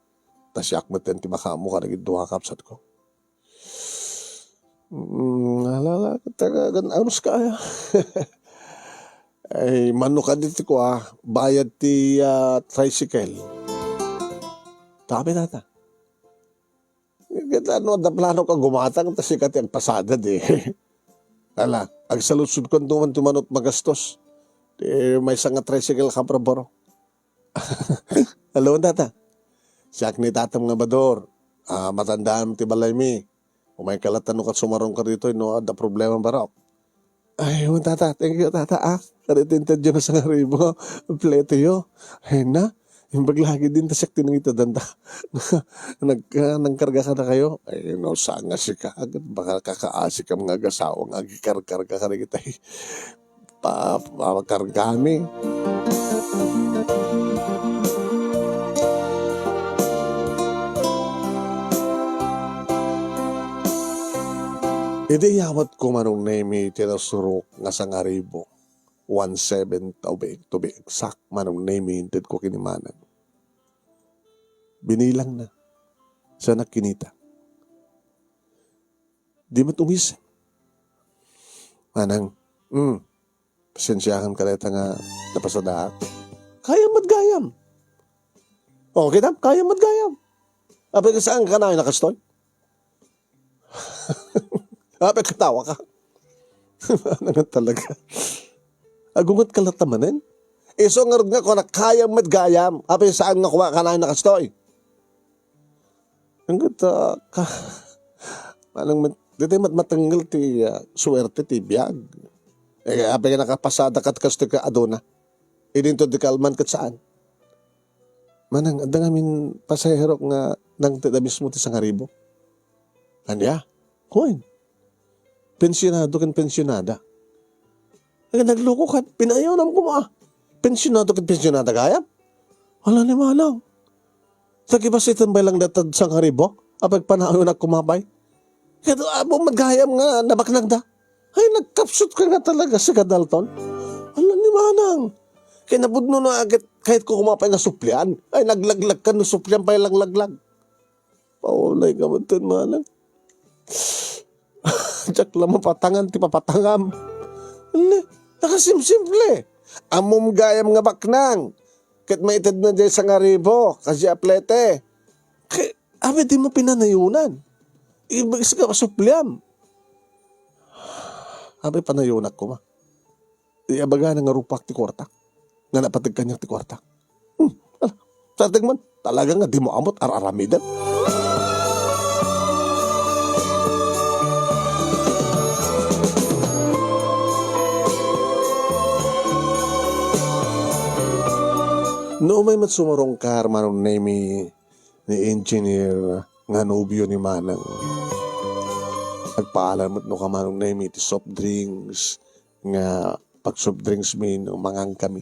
Ta siak metten ti makaammo kadagiti dua a kabsatko. Mm, alala, ket agan-, anus ka aya? Ay, mano kadi ti kua, bayad ti, ah, tricycle. Tabi tata. Ket no adda planok a gumatang, ta sika ti agpasada di. Ala, agsaludsodko man ti mano ti magastos. Ti maysa nga tricycle a kaprabaro. Hello, tata. Siak ni tatam nga Bador. Ah, matandaan ti balaymi. Umayka latta no ket sumarongka ditoy no adda problema barok. Ay, wen, tata. Thank you, tata, ah. Kadagiti intedyo nga sangaribu, pleto yo. Ay na, imbag lagi din ta siak ti nangitedanda. Nag-, ah, nangkarga kadakayo. Ay, no, saan nga sika? Agad baka kakaasikam nga agasawa nga agikarkarga kadagitay pa-, pakargami. Idi iyawatko, Manong Nemi, ti nasurok nga sangaribu, one seven to be, to be exact, Manong Nemi, intedko ken ni manang. Binilangna. Saanak kinita. Di met umis. Manang, mm, pasensiakan ka dayta nga napasadaak. Kayam met gayam. O, kitam, kayam met gayam. Apay, saan ka kanayon a kastoy? Apay, katawa ka. Ano nga talaga? Agunget ka latta manen? Isu ngarud nga kuna, kayam met gayam. Apay, saan nga kanayon a kastoy? Ang ganda ka. Manang met-, ditoy mat-, matengngel ti, ah, suwerte ti biag. Eh, apay nga nakapasada kat kastoy ka aduna. Idinto di kalman ket saan. Manang, adda ngamin pasahero nga nangted a mismo ti sangaribu. Ania? Wen. Pensionado ken pensionada. Ay, nagluko ka. Pinaayonam koma. Pensionado ken pensionada gayam? Ala ni manang. Tagibas iti balay lang datad sangaribu. Apay panayonak koma pay. Ket, ah, amo met gayam nga nabaknang da. Ay, nagkapsut ka nga talaga, sika Dalton. Ala ni manang. Kay napudno na agad, kayatko koma pay nga suplian. Ay, naglaglagka no suplian pay laglaglag. Paunay ka met ten, manang. Diak la mapatangan ti papatangam. Ne, nakasimsimple. Ammom gayam nga baknang. Ket maitedna diay sangaribo, kasi aplete. Kay, abi, dimo pinanayonan. Ibagak a supliam. Abi, panayonak koma. Ibagana nga rupak ti kuartak. Nga napateg kaniak ti kuartak. Hmm, ala, sateg man. Talaga nga dimo amot ar-aramiden. No umay met sumarungkar, Manong Nemy, ni Engineer nga nobio ni Manang. Agpaalam met no ka, Manong Nemy, ti soft drinks nga pag-soft drinks mi no mangankami.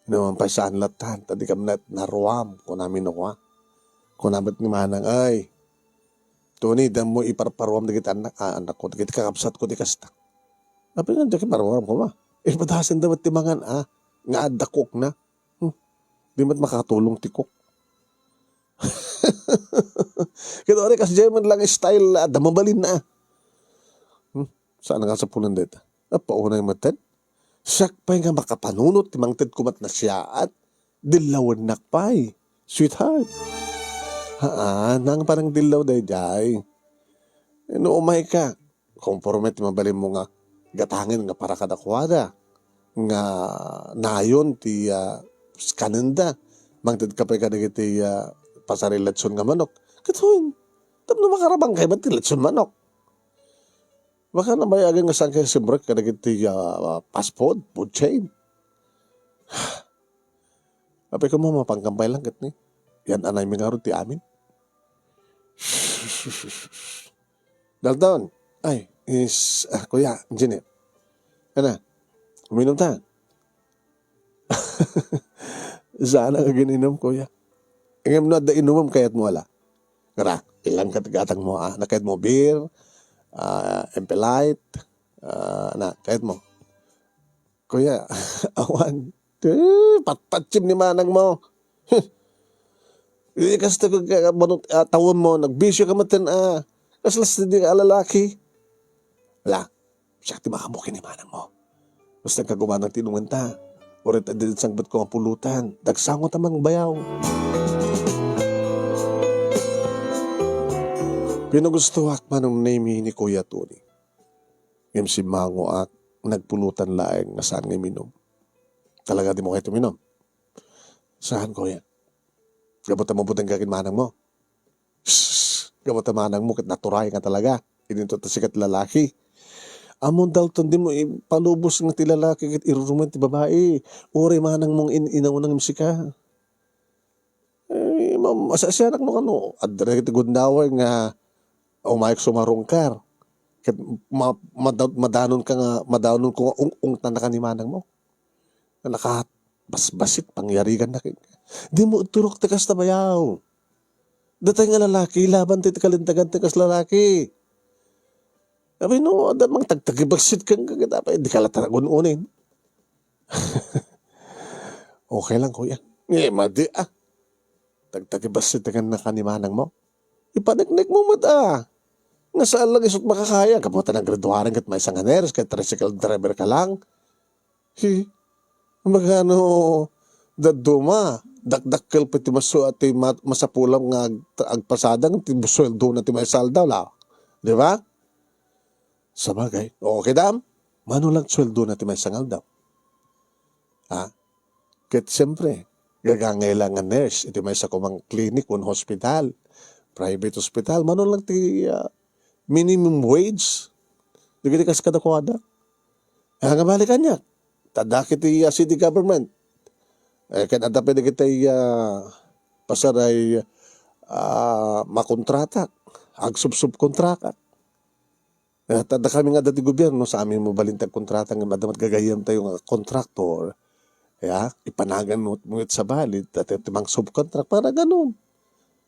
No, pay saan latta, ta dikam met naruam, kunami no kua. Kuna met ni Manang, "Ay, Tony, damo iparparuam dagiti annak, ah, annakko, dagiti kakabsatko ti kasta." Apay nga, dagiti parparuam koma. Ipadasenda met ti mangan, ah, nga adda coke na. Hmm. Di met makatulong ti coke. Ket uray kasdiay man lang style, adda mabalin na. Hmm? Saan nga sapulan dayta? Apaunay met ten. Siak pay nga makapanunot ti mangted kumat nasiaat, dillawennak pay, sweetheart. Haan, nang panangdillaw daydiay. No umay ka, konforme ti mabalinmo nga gatangen nga para kadakuada, nga nayon ti, ah, kanenda. Mangted ka pay kadagiti, ah, pasari letson nga manok. Ket wen, tapno makarabang kay met ti letson manok. Baka nabayagen nga saan kayo simrek kadagiti, ah, fast food, food chain. Apay ko mo, mapangkampay lang ket ni. Yan anay mi ngarud ti amin. Dalton, ay, is, ah, Kuya, Jeanette. Ana, uminom ta. Saan nga gin-inom, Kuya? Ngem no adda inumem, kayat mo ala. Ngara, ilang kat-, gatang mo, ah, na kayat mo beer, ah, Empe Light, ah, na, kayat mo. Kuya, awan. Eh, patpatsim ni manang mo. Huh. Di kasta ka, ka, banut, ah, tawon mo, nagbisyo ka maten, ah, kaslas di ka lalaki. Ala, siak ti makabuki ni manang mo. Basta kagumanang tinungenta. Uray ta di sangbat ko nga pulutan. Dagsango ta mang bayaw. Pinagustuak manong Nemy ni Kuya Tony. Ngem simmangoak, nagpulutan laeng nga saan nga iminom. Talaga di mo kayo tuminom? Saan, Kuya? Gapu ta mabuteng ka kin manang mo. Shh! Gapu ta manang mo ket natural nga talaga. Ininto ta sikat lalaki. Amon Dalton, di mo ipalubos nga ti lalaki ket irurumen ti babae. Uray manang mong in-, inaunang sika. Eh, mam-, asasianak no kano, adda dagiti gundaway nga umayek sumarungkar. Ket ma-, mada-, madanon ka nga, madanon ko nga ung-, ungtan na ka ni manang mo. Nga nakahat-, basbasik, pangyarigan na ken-, di mo turok ti kasta bayaw. Datay nga lalaki, laban ti kalintaganta kas lalaki. Abi no, adda mang tagtagibagsit ken, ket apay, di ka la taragun unin. Okay lang, kuya. Eh, madi, ah. Tagtagibagsit ken na ka ni manang mo. Ipaneknek mo met, ah. Nga saan lang isut makakaya, gapu ta naggraduaren ket maysa nga nurse, ket tricycle driver ka lang. Hi, magano dadduma, dakdakkel pa ti masu-, ti ma-, masapulam nga ag-, agpasadang ti sueldo na ti maysa aldaw la. Di ba? Sabagay, okay dam, mano lang sueldo na ti maysa nga aldaw? Ha? Ket siyempre, gagangay lang nga nurse iti maysa kumang clinic wenno hospital, private hospital, mano lang ti, ah, minimum wage. Dagiti kas kadakuada. Ah, nga bali kaniak. Ta adda ket ti, ah, city government. Eh, ket adda pay dagiti, ah, pasaray, ah, makontratak, agsubsubkontratak. Eh, ta adda kami nga adda ti gobierno, sa amin mabalin ti agkontrata ngem adda met gagayyemtayo nga kontraktor. Ya, ipanagan mo, mo it sa balid, ta ti, ti mang subcontract, para ganun.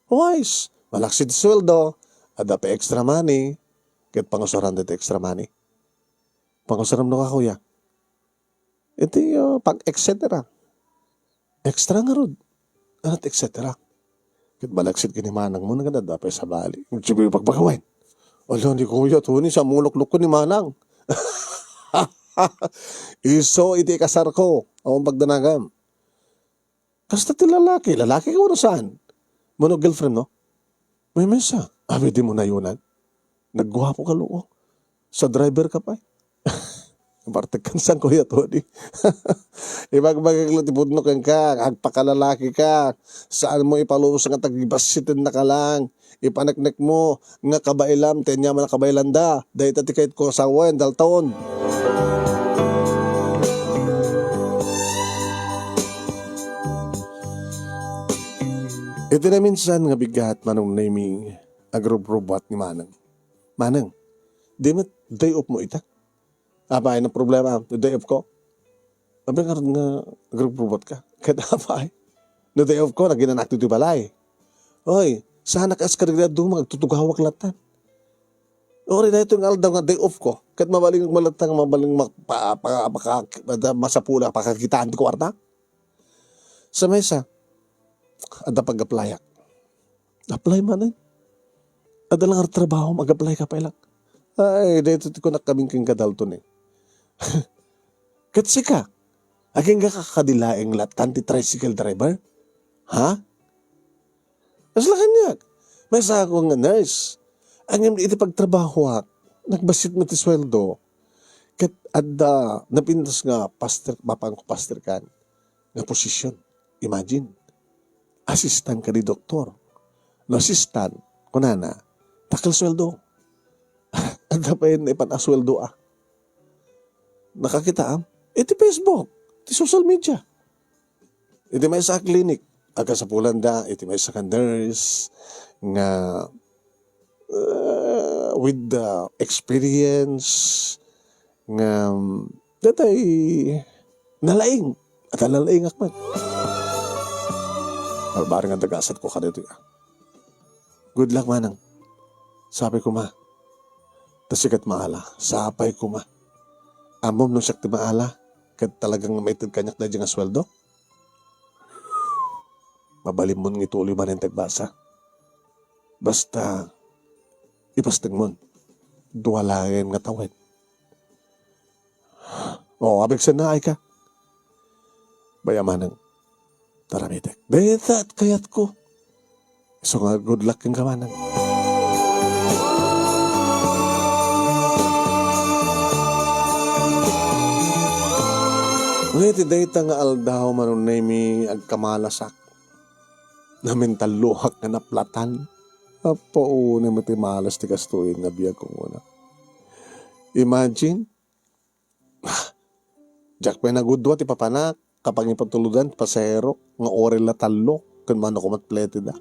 Wise, malaksi ti sueldo, adda pa extra money, ket pangusaran ti extra money. Pangusaram no ka, kuya? Iti, ah, pag-et cetera. Extra ngarud. Ket et cetera. Ket malaksid ken ni manangmo, nagad-adda pay sabali. Sige, pagpagawen. Ala, ni Kuya Tony, sa mulukluko ni manang. Isu iti ikasarko. Awan pagdanagam. Kasta ti lalaki, lalaki ka wenno saan? Mano girlfriend, no? May mesa. Abi, di mo nayunan. Nagguapo ka, loko. Sa driver ka pay. Bartek kan san, Kuya Tony. Ibagbagak lang ti pudno kenka, agpakalalaki ka. Saan mo ipalubos nga tagibassiten na ka lang. Ipaneknek mo nga kabailam, ti aniaman a kabailanda. Dayta ti kayat ko, asawen, Dalton. Iti naminsan nga bigat, Manong Nemy, agrubrubuat ni Manang. Manang, di met day off mo ita? Apay, no problema, no day off ko? Apay nga, nga agrubrubuat ka? Ket apay, no day off ko, naginanak ti balay. Oy, sana kas kadagdagduma, agtutugawak latan. Uri daytoy nga aldaw nga day off ko. Ket mabalin, malata nga mabalin mak-, pa-, pa-, paka-, masapula, pakakitaan ti kuarta. Sa maysa, adda pag-applyak. Apply manen. Adda lang trabaho, mag-apply ka pay lang. Ay, daytoy ti kunak kamin ken kadalton eh. Ket sika, agingga ka kadi laeng latan ti tricycle driver? Ha? Kasla kaniak. Maysa ako nga nurse. Ngem iti pagtrabahoak, nagbassit met ti sueldo. Ket adda napintas nga pastor, mapan ko pastor kan, nga posisyon. Imagine. Assistant kadi doktor. No assistant, kunana, dakkel sueldo. Adda pay naipan a sueldo a. Nakakitaam? Iti Facebook, ti social media. Iti maysa a clinic, agkasapulanda, iti maysa ka nurse nga, uh, with the experience nga, um, datay nalaing. At nalaingak man. Barbari nga dagasat ko kadito. Good luck, manang. Sapay koma. Ta sikat maala. Sapay koma. Ammom no siak ti maala, ket talagang maited kaniak daydi nga sueldo? Mabalinmon nga ituloy manen ti agbasa. Basta, ipastengmon. Dua laeng nga tawen. O, abegsen na, ay ka. Bay-am, manang. Taramitek. Dayta et kayatko. Isu nga good luck kenka, manang. Ngem iti dayta nga aldaw, Manong Nemy, agkamalasak. Namintalloak nga naplatan. Apo, unay met ti malas ti kastoy nga biag ko una. Imagine, diak pay nagudua ti papanak, kapangipatuludan ti pasahero, nga uray la tallo, ken mano koma ti plete da.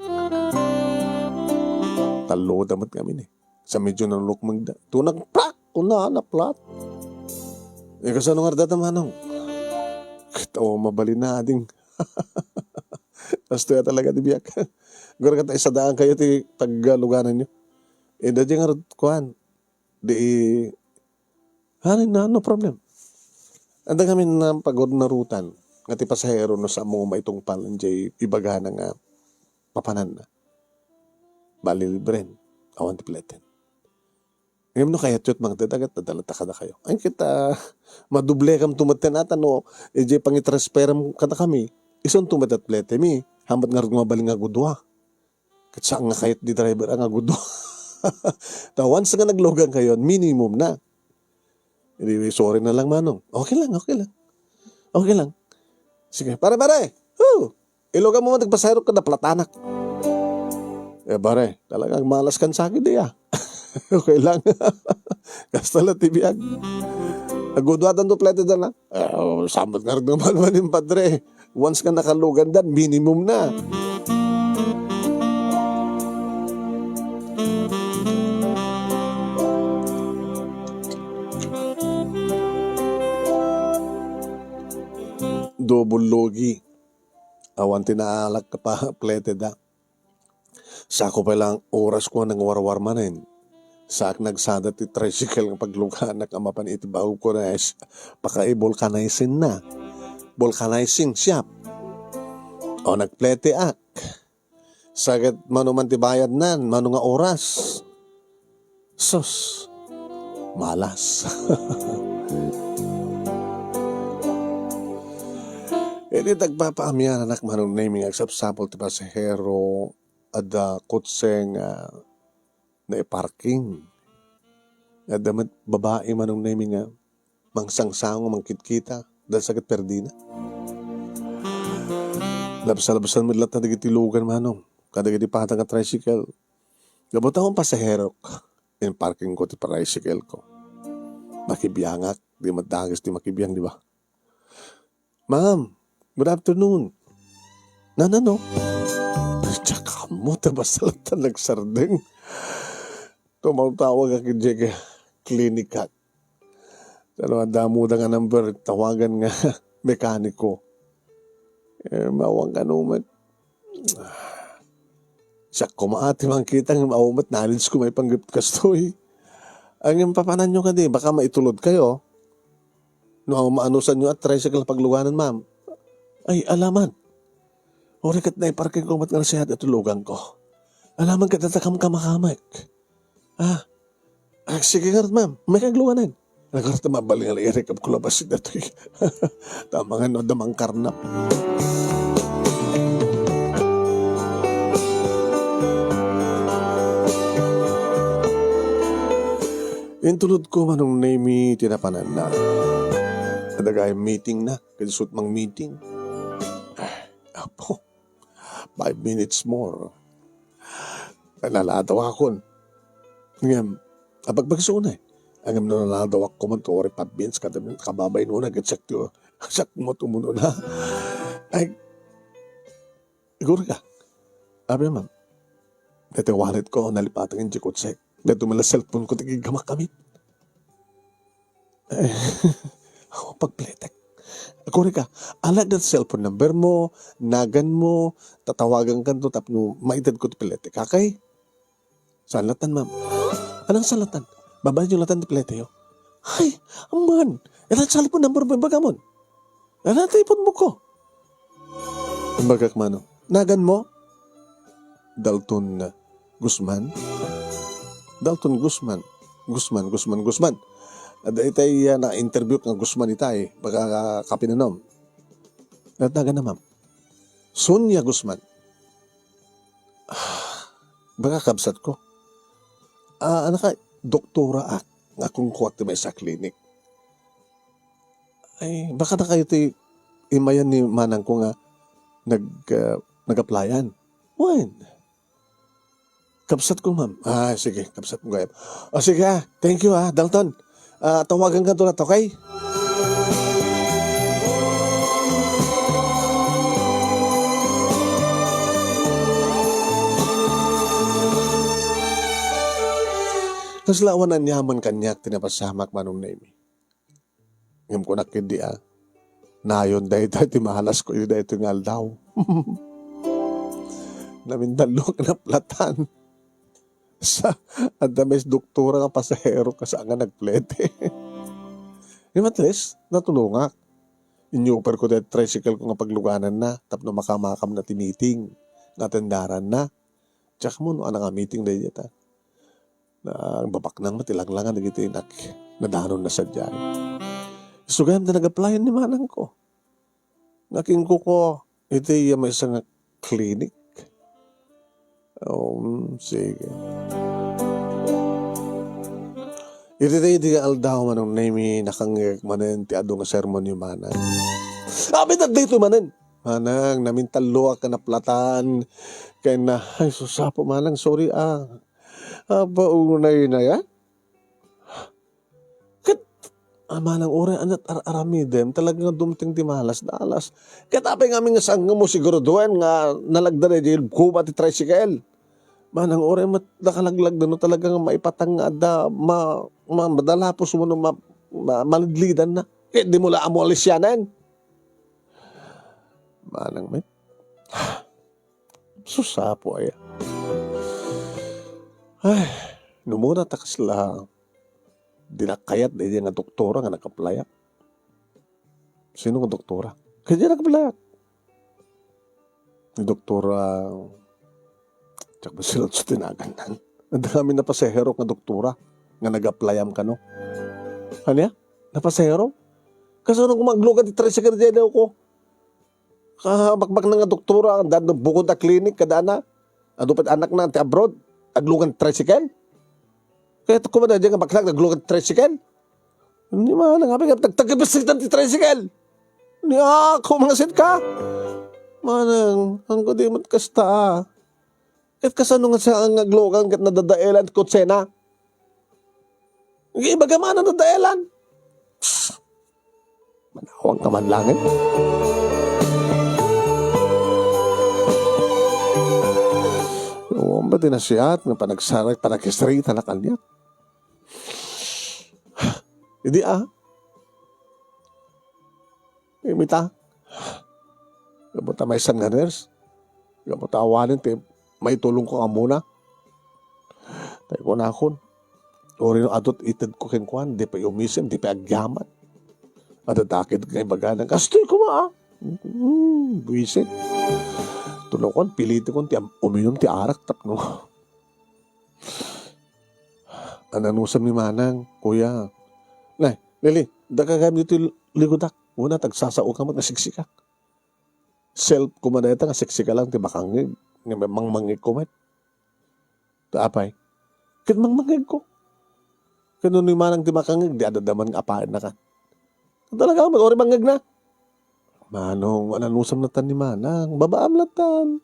Tallo da met ngamin eh. Sa medyo nalukmeng da. Ito nagplak, kuna, naplat. Eh, kasano nga data, manong? Kita o mabalin na, ading. Asto ya talaga ti biag. Gura ka ta isadaan kayo ti pagluganan nyo. Eh, dadi nga rod, kuan. Di, hanin na, no problem. Anda kami na pagod na rutan. Nga ti pasahero no sa mo maitungpal, jay ibagana nga papanan na. Bali libren. Awan ti pleten. Ngem no kayatyo et mangted, agad adda latta kadakayo. Ay, kita, madublekam to met ten ata no, idiay pangitransferam kadakami, isunto met et plete mi, hambat ngarud nga mabalin nga agudua. Ket saan nga kayat di driver a nga agudua. Ta once nga naglugan kayo, minimum na. Anyway, sorry na lang, manong. Okay lang, okay lang. Okay lang. Sige, pare, pare! Woo! Ilugan mo man ti pasahero ket naplatanak. Eh, pare, talagang malas kan sakit, eh, ah. Okay lang. Kasta la ti biag. Agudua tanto plete da na. Eh, sambat nga rin naman manin, padre. Once nga nakalugan dan, minimum na. Double logi. Awan ti naalak ka pa, plete da. Sako pay lang oras ko nang warwar manen. Saak nagsada ti tricycle nga pagluganak a mapan iti baog ko na is-, pakaivulcanizing na. Vulcanizing shop. O, nagplete ak. Sa ket mano man ti bayadnan, mano nga oras? Sus, malas. Idi nagpapaamian, anak, Manong Nemy, nga agsapsapul ti pasahero, adda kotse nga naiparking. Adda met babai, Manong Nemy, nga mangsangsango, mangkitkita, dagsa ket perdina. Labsalabsan met latta dagiti lugan, Manong, kadagiti patang a tricycle. Gapu ta awan pasaherok, imparkingko ti tricycle ko. Makibiangak, di met dakes ti makibiang, di ba? "Ma'am, good afternoon." "Nanano?" Diak ammo ta basta latta nagsardeng. Tumawtawagak idiay clinic-ak. Saan, adda ammoda nga number, tawagan nga mekaniko. Eh, maawan kano met. Siak koma ti mangkita, ngem awan met knowledge ko maipanggep kastoy. Ngem papananyo kadi, baka maitulodkayo. No maanusanyo a tricycle pagluganan, ma'am? Ay, alaman. Uray ket naiparkingko met nga nasihat iti luganko. Alaman ket adda kamkamamek. Ah, ah, sige ngarud, ma'am. Maikagluganan. Nagkarta mabalin nga irikab ko labasit datoy. Tama nga no, adda mangkarnap. Intulod ko, Manong Nemy, ti napananna. Adda gayam meeting na, kadisut mang meeting. Ah, apo, five minutes more. Naladawakon. Ngem, apagbagso na eh. Ngem no naladawak ko man to, ori five minutes, kada minute, kababay nuna, ket siak ti, siak mo tumununa. Ay, igor ka. Abi, ma'am, daytoy wallet ko, nalipatan iti kotse. Daytoy man la cellphone ko, ti giggamak kami. Eh, pagpletek. Kuri ka, alagad cellphone number mo, nagan mo, tatawagan kanto tapno maited ko ti plete. Kakay? Saan latan, ma'am? Anang saan latan? Babaen yo latan ti plete yo. Ay, amman. Ilan cellphone number mo ibagamon? Ilan ti phone book ko? Imbagak mano. Nagan mo? Dalton Guzman? Dalton Guzman. Guzman, Guzman, Guzman. Adda itay, ah, na-interview nga Guzman itay. Baka kapinanom. At nagan na, ma'am. Sonia Guzman. Ah, baka kabsat ko. Ah, ano ka, doktora ak, nga kungkuat ti maysa a clinic. Ay, baka na kayo ti imayan ni manang ko nga nag-, ah, nag-applyan. Wen? Kabsat ko, ma'am. Ah, sige, kabsat mo gayam. O, sige, ah. Thank you, ah, Dalton. Ah, tawagan ka to na to, okay? Kasla awan aniaman kaniak ti napasamak, Manong Nemy. Ngem kunak ketdi a, nayon dayta ti malas ko iti daytoy nga aldaw. Namintalloak naplatan. Sa, adda met doktora nga pasahero kas nga nagplete. Ngem at least, natulongak. Inyuper ko dayta tricycle ko nga paglugananna tapno makamakam na ti meeting nga atendaranna. Diak ammo no ania nga meeting dayta. Nagbabaknang met ti langlangan dagiti nak-, nadanonna sadiay. Isu gayam ti nag-applyan ni manang ko. Nga kinkuko iti maysa nga clinic. Um, sige. Iti daydi nga aldaw, Manong Nemy, nakangngegak manen ti adu nga sermon ni manang. Abi, daytoy manen. Manang, namintalloak a naplatan. Ken na, ay, sus, Apo, manang, sorry, ah. Apa, unay na ya? Ket, ah, manang, uray aniat ar-aramidem, talaga nga dumteng ti malas, dalas. Ket apay ngamin nga sangngem mo siguradoen nga nalagda daydi kuba ti tricycle? Manang, uray met nakalaglag no talaga nga maipatang nga adda ma-, ma-, madalapos wenno ma-, ma-, malidlidan na. Ket di mo la ammo alisianen. Manang met. Sus, Apo aya. Ay. No umuna ta kasla, dinak kayat daydi nga doktora nga nag-applyak. Sino nga doktora? Kayat daydi nag-applyak. Ni doktora, diak masilutso ti naganna. Adda kami napasaherok nga doktora nga nag-applyam kano. Ania? Napasaherok? Kasano koma aglugan ti tricycle daydi ko? Kabakbakna nga doktora, adda bukod a clinic, kada ana. Adu pay anakna ti abroad, aglugan tricycle. Kayat koma daydi nga baknang aglugan tricycle. Ni manang, apay nga tagtagibisitan ti tricycle. Ni ako, mangasit ka. Manang, angko di met kasta, ah. Ket kasano nga siya nga aglugan ket nadadaelan ti kotsena? Ibaga man a nadadaelan. Psst! Manawag ka man langit. Awan ba ti nasiat nga panagsaray, panaghistorita na kaniak? Idi, ah, imita. Gapu ta maysan nga nurse. Gapu ta awanen ti maitulongko a muna. Tay kunakon, uray no adu ti itedko kenkuana, di pay umisim, di pay agyaman. Adda dakit nga ibagana, kastoy koma, ah. Hmm, buisit. Tulokon, pilitekon ti am-, uminum ti arak tapno. Ananusam ni manang, kuya. Nay, Lili, daka gayam ditoy likudak. Una, tagsasaoka met nga siksikak. Self koma dayta nga siksika lang ti makangngeg, nga mangmangngegko met. Ta apay? Ket mangmangngegko. Ket no ni manang ti makangngeg, di adda man nga apaennaka. Talaga met, uray mangngegna. Manong, ananusam latan ni manang, babaam latan.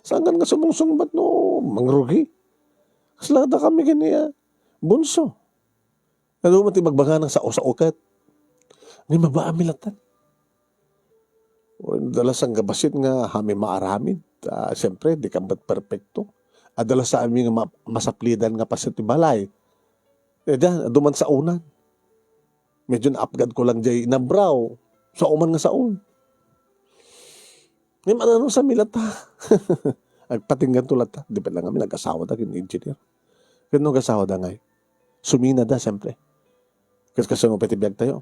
Saan nga sumungsungbat no mangrugi? Kasla dakami ken ni, ah, Bunso. Adu met ti bagbagana nga sao-sao ket. Ni mabaam latan. Wen, dalasan nga bassit nga amin maaramid. Ah, siyempre, dika met perpekto. Adda la sa amin nga ma-, masaplidan nga paset ti balay. Eh, diyan, adu man saonan. Medyo naapgadko lang diay inabraw. Sao man nga saon. Ngem, ananusam lata. Agpatingganto lata. Di pay lang amin, nag-asawa da ken engineer. Ket no nag-asawa da ngay, sumina da, siyempre. Ket kasano pay ti biagtayo?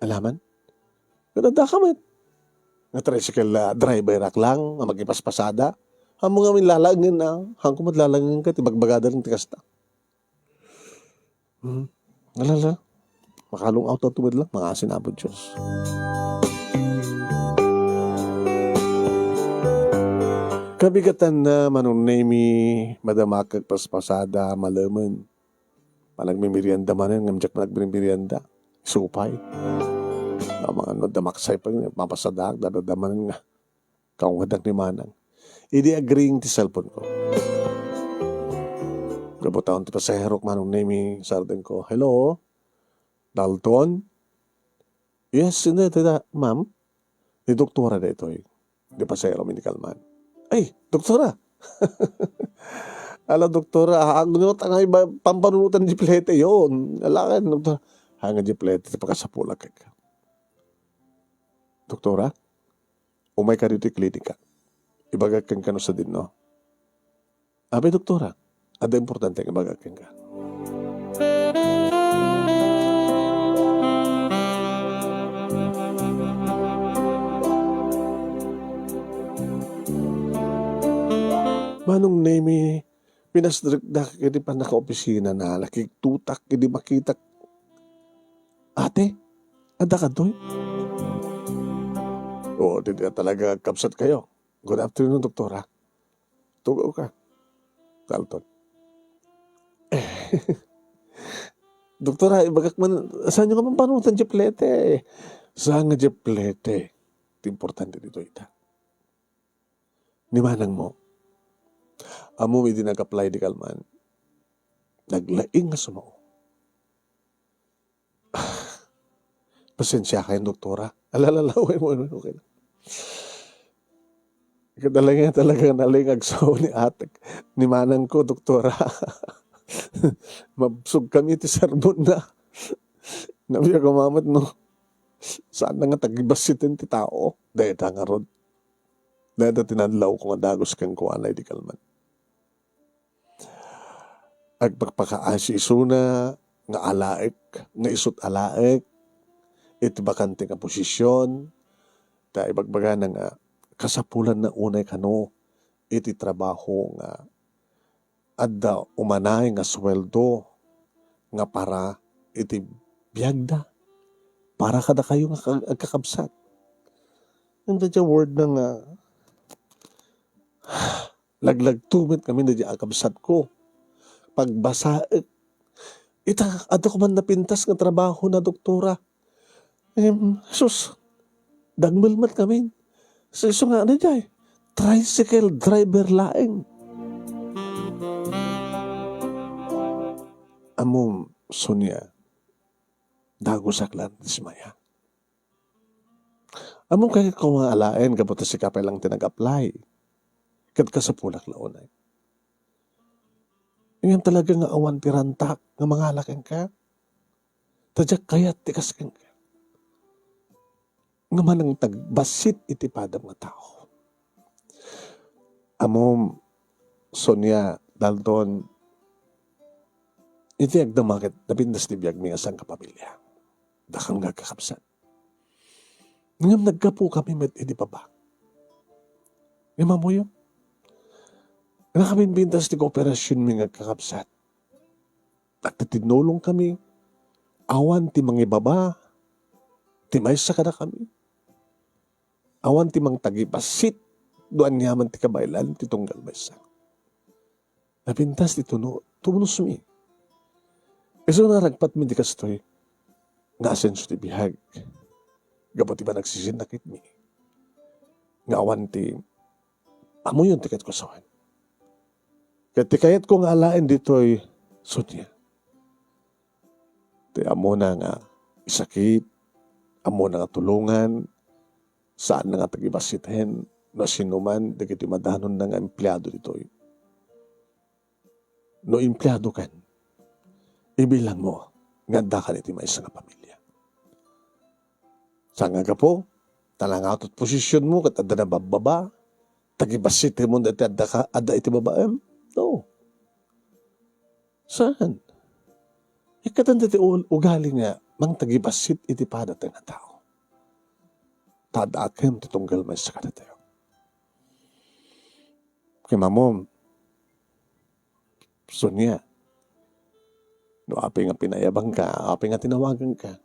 Alaman? Ket addaka met. Nga tricycle, ah, driver-ak lang, nga makipaspasada. Ammom nga amin lalaengen, ah. Haanko met lalaengen ket ibagbagada lang ti kasta. Hmm. Alala. Makalung-awtato met lang, mangaasin Apo Dios. Kabigatanna, Manong Nemy, madamak agpaspasada, malemen. Panagmimerienda manen, ngem diak panagmimerienda. Isu pay. Amangan no adda maksay pay, mapasadaak, dadada manen nga. Kaungadak ni manang. Idi agring ti cellphone ko. Gapu ta awan ti pasaherok, Manong Nemy, sardengko. Hello? Dalton? Yes, hindi, tita, ma'am. Ni doktora daytoy. Di pasahero, medical man. Ay, doktora! Ala, doktora, agno ta nga iba, pampanunotan di plete yon. Ala, doktora. Hanga di plete, pakasapulak ka. Doktora? Umayka ditoy klinika. Ibagak kenka no sadino. Apay, doktora, adda importante nga ibagak kenka. Manong Nemy, pinasdrekdak iti pannakaopisinana, nakigtutak idi makitak. Ate, adda kadtoy? Oo, ti, ti talaga agkabsat kayo. Good afternoon, doktora. Tugaw ka. Dalton. Doktora, ibagak man, saan nyo nga pampanutan di plete? Saan nga di plete? Ti importante dito ita. Ni manang mo, ammom idi nag-apply di kalman, naglaing nga sumao. Pasensiakayon, doktora. Alalala, okay mo, okay lang. Kadalay nga talaga nalingag sa ni atek, ni manang ko, doktora. Mabsog kami ti sermon na. Nabiag umamat, no? Saan na nga tagibassiten ti tao? Dayta ngarud. Dayta tinadlaw ko nga dagus kenkuana idi kalman. agpakpakaasi isuna nga alaek, nga isut' alaek iti bakante nga posisyon, ta ibagbagana nga kasapulanna unay kano iti trabaho nga adda umanay nga sueldo nga para iti biagda, para kadakayo nga ka-, agkakabsat. Ngem daydiay word na nga, laglagto met ngamin daydiay a kabsatko. Pagbasaek, ita, adda koma napintas nga trabaho na doktora. Em, sus, dagmel met ngamin. Sa isu nga, ano jay? Tricycle driver laeng. Ammom, Sonia, dagusak laeng dismaya. Ammom, kayatko nga alaen gapu ta sika pay lang ti nag-apply. Ket kasapulak la unay. Ngem talaga nga awan ti rantak nga mangala kenka. Ta diak kayat ti kas kenka nga manangtagbassit iti padam nga tao. Ammom, Sonia, Dalton, iti agdama ket napintas ti biagmi nga sangkapamilya. Dakami nga agkakabsat. Ngem naggapu kami met idi baba. Ngem ammoyo, nakapimpintas ti kooperasionmi nga agkakabsat. Nagtitinnulong kami. Awan ti mangibaba ti maysa kadakami. Awan ti mangtagibassit no aniaman ti kabaelan ti tunggal maysa. Napintas ti tuno-, tunosmi. Isu nga naragpatmi ti kastoy nga asenso ti biag gapu ti panagsisinnakitmi nga awan ti Ammoyon ti kayatko sawen. Ket ti kayatko nga alaen ditoy, Sonia, ti ammona nga isakit, ammona nga tulongan, saan nga tagibassiten no sinuman dagiti madanonna nga empleado ditoy. No empleado ken, ibilangmo nga addakan iti maysa nga pamilia. Saan nga gapu? Ta nangato ti posisionmo ket adda nababbaba, tagibassitemon daytoy adda ka, adda iti babaem? No. Saan? Ikatan daytoy ul-, ugali nga mangtagibassit iti padatayo nga tao. Ta adda akem ti tunggal maysa kadatayo. Ket ammom, Sonia, no apay nga pinayabangka, apay nga tinawaganka,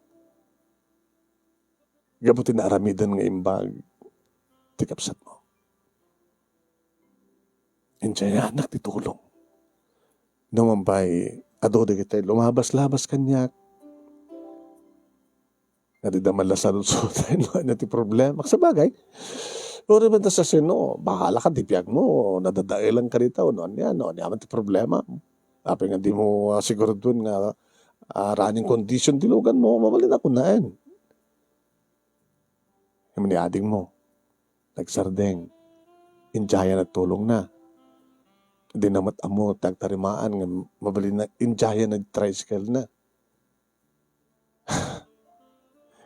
gapu ti naaramiden nga imbag ti kabsatmo. Insayanak ti tulong. No man pay, adu dagiti lumabas-labas kaniak, nga dida man la saludsod no ania ti problema. Sabagay, uray man ta sa sino, bahala ka, ti biagmo, nadadaelan ka dita, no ania, no ania man ti problema. Apay nga dimo, ah, siguraduan nga, ah, running condition ti luganmo, mabalin a kunaen. Ngem ni adingmo, nagsardeng, insayan a tulongna. Dina met ammo ti agtarimaan nga mabalin a insayan a tricycle na.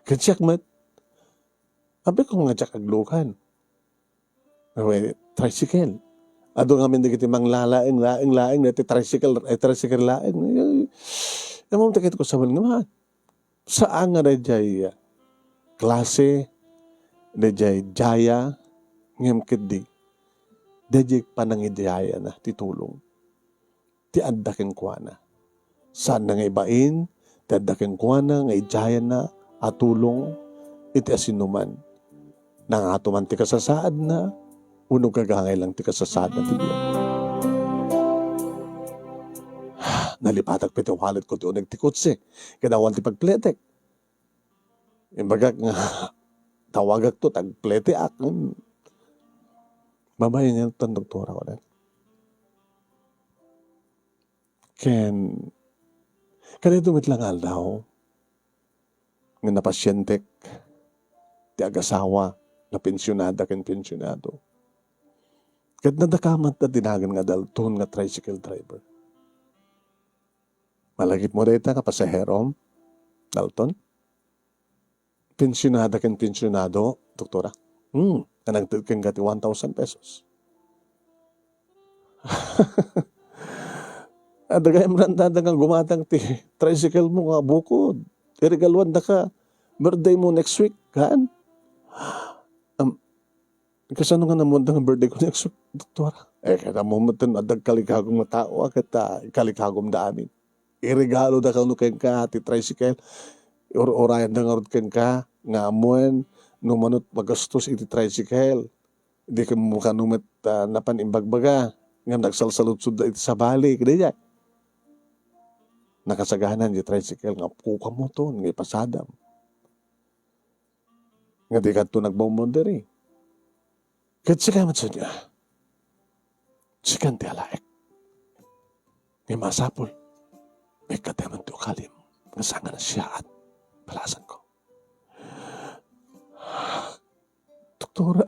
Ket siak met, apay ko nga diak aglukan. Awen, tricycle. Adu ngamin dagiti manglalaeng, laeng, laeng, dagiti tricycle, eh, tricycle laeng. Eh, ammom ti kayatko sawen nga, saan nga daydiay klase, daydiay jaya, ngem ketdi, daydiay panangijayana ti tulong ti adda kenkuana. Saanna nga ibain ti adda kenkuana nga ijayanna a tulong iti asinoman. Nangato man ti kasasaadna, wenno gagangay lang ti kasasaadna ti biag. Nalipatak pay ti walletko ti uneg ti kotse, ket awan ti pagpletek. Imbagak nga, tawagakto, tagpleteak. Hmm. Babaen niya tan doktora ko na. Ken, kadaytoy met la nga aldaw, nga napasientek ti agasawa, napensionada ken pensionado. Ket nadakamat ti nagan nga Dalton nga tricycle driver. Malagipmo dayta nga pasaherom, Dalton? Pensionada ken pensionado, doktora. Hmm, nga nagted kenka ti one thousand pesos. Adda gayam ranta nga gumatang ti tricycle mo nga bukod. Iregaluandaka. Birthday mo next week, haan? Am, kasano nga namuanda nga birthday ko next week, doktora? Eh, kaya mo met adda kalikagum nga tao, ah, ket, ah, kalikagumda amin. Iregalodakano kenka ti tricycle. Ur-urayanda ngarud kenka nga ammoen no mano ti magastos iti tricycle. Di ken mo kano met, ah, napan imbagbaga ngem nagsalsaludsodda iti sabali, kadaydiay. Nakasaganan ti tricycle nga kukamoton nga ipasadam. Nga di kadto nagboundary. Ket sika met, Sonia, sikan ti alaek. Nga masapul, ikkateman ti ugalim nga saan nga nasiaat. Balasan ko. Doktora,